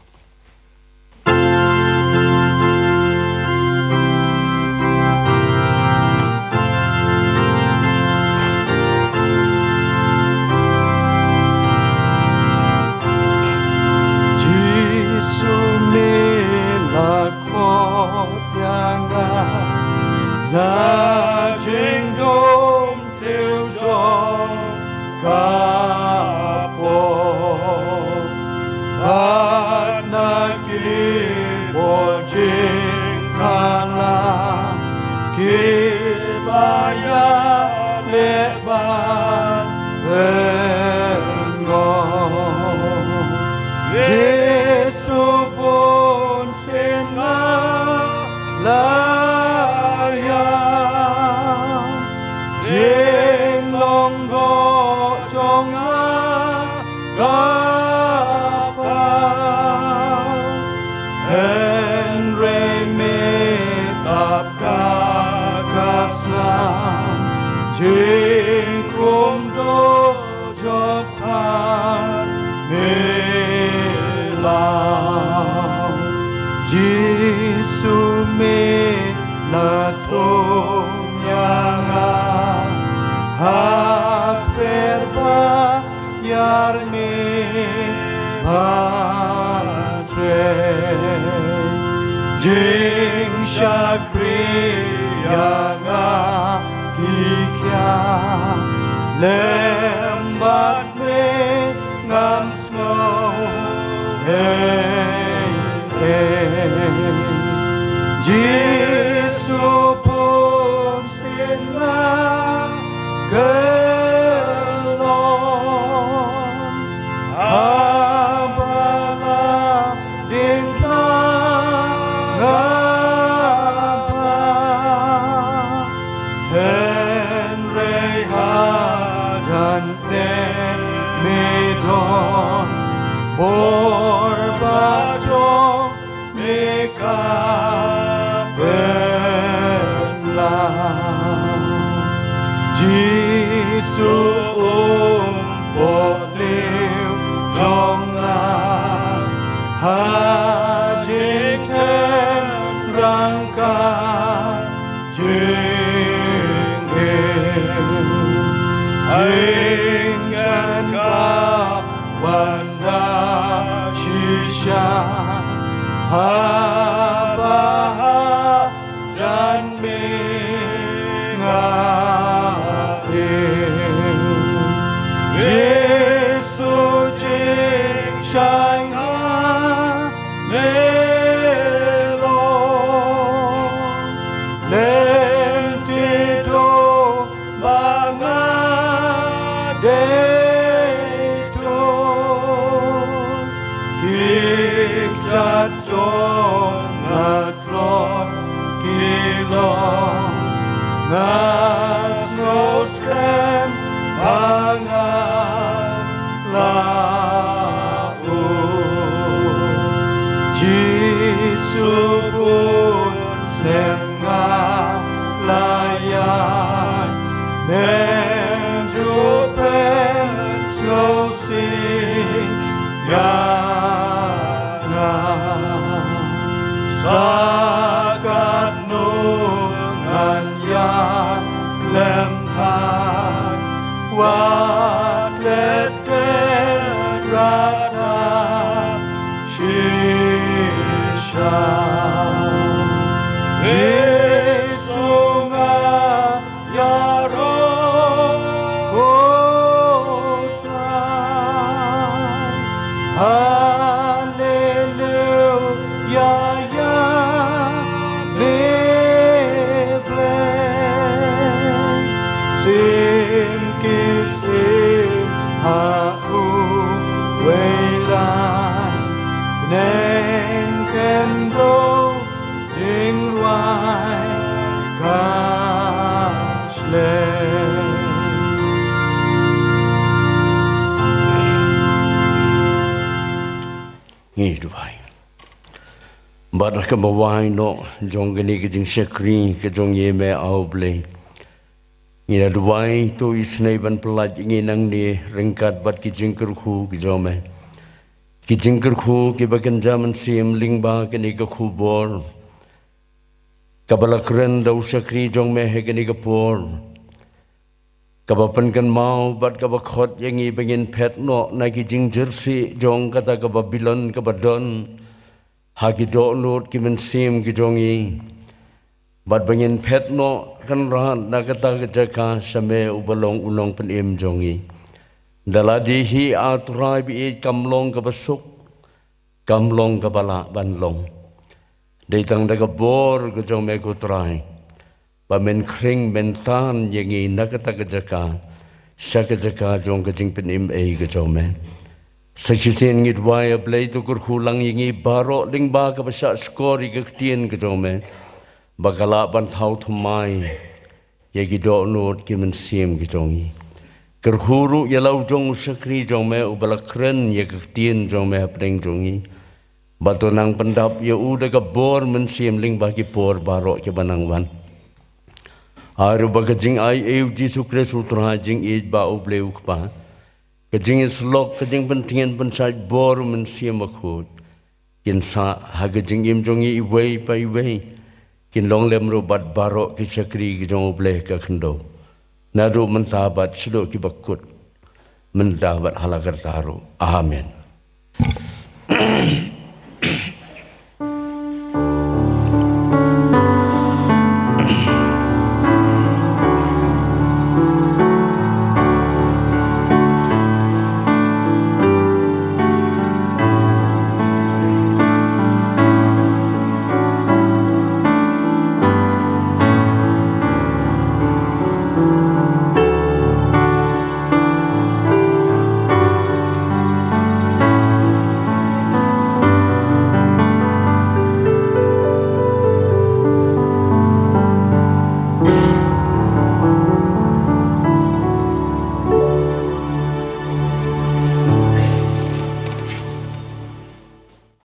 Jisu, me la khot ïa nga na ka jingdum tliw jong ka pop, bad na ki bor jingthala kiba ïaleh ban pynngop. Jisu, bun sien nga la ïam, jinglong doh jong nga ka paw, hynrei me tap da ka snam, jingkhum dujok phar me law. Jisu, me la thung ïa nga ha kper ba ïar me ba trei. Jingshakri ïa nga ki khia lem bad me ngam sngew ei ei. Jisu, bun sien nga ka long, haba la diengphna nga bha, hynrei hajan te me don bor ba jong me ka pynlong. Jisu, umpohliew jong nga ha jingtynrang ka jingim, jingkyrkhu ka wan da shisha, haba hajan me nga im. Jisu, jingshai nga Nga sngewskhem ba nga la u Jisu, bun snem nga la ïaid, mynjur pynskhem ïa nga. Sa katno ngan ïaid lem thang, wat klet klet rata shisha. Jisu, nga ïaroh, ko Trai. Haleluya, ïa me Blei. Sim ki sim ha uwei lai, neng kynduh jingrwai ka shlei. Ngi duwai. Bad ha kaba wai noh jong kane ka jingshakri ka jong ngi, me A U Blei, ngi la duwai to isynei ban pyllait ïa ngi nangne ryngkat bad ki jingkyrkhu ki jong me. Ki jingkyrkhu kiba kynja mynsiem lyngba kane ka khubor kaba la kren da u shakri jong me ha kane ka por, kaba pynkynmaw bad kaba khot ïa ngi ba ngin phet noh na ki jingjyrsieh jong kata ka Babilon kaba don ha ki dohnud ki mynsiem ki jong ngi, bad ba ngin phet noh, Kynrad, na kata ka jaka sha me uba long u Nongpynim jong ngi. Da lade hi, A Trai ba ïeit, kam long kaba suk, kam long kaba lah ban long. Dei tang da ka bor ka jong me, ko Trai, ba men khring men tan ïa ngi na kata ka jaka sha ka jaka jong ka jingpynim ei ka jong me. Sa shisien ngi duwai, A Blei, to kyrkhu lang ïa ngi baroh lyngba kaba shah shkor ïa ka ktien ka jong me, ba ka lah ban thaw thymmai ïa ki dohnud ki mynsiem ki jong ngi. Kyrkhu ruh ïa la u jong u shakri jong me uba la kren ïa ka ktien jong me hapdeng jong ngi, bad to nang pyndap ïa u da ka bor mynsiem lyngba ki por baroh kiba nang wan. Ai ruh ba ka jingai ei u Jisu Khrist u Trai jingïeit, ba U Blei u Kpa, ka jingïasyllok, ka jingpyntngen pynshait bor u Mynsiem Bakhuid, kin sah ha ka jingim jong ngi iwei pa iwei, kin long lem ruh bad baroh ki shakri ki jong U Blei ha ka khyndew, naduh mynta bad shaduh kiba kut, mynta bad ha la karta ruh. Amen.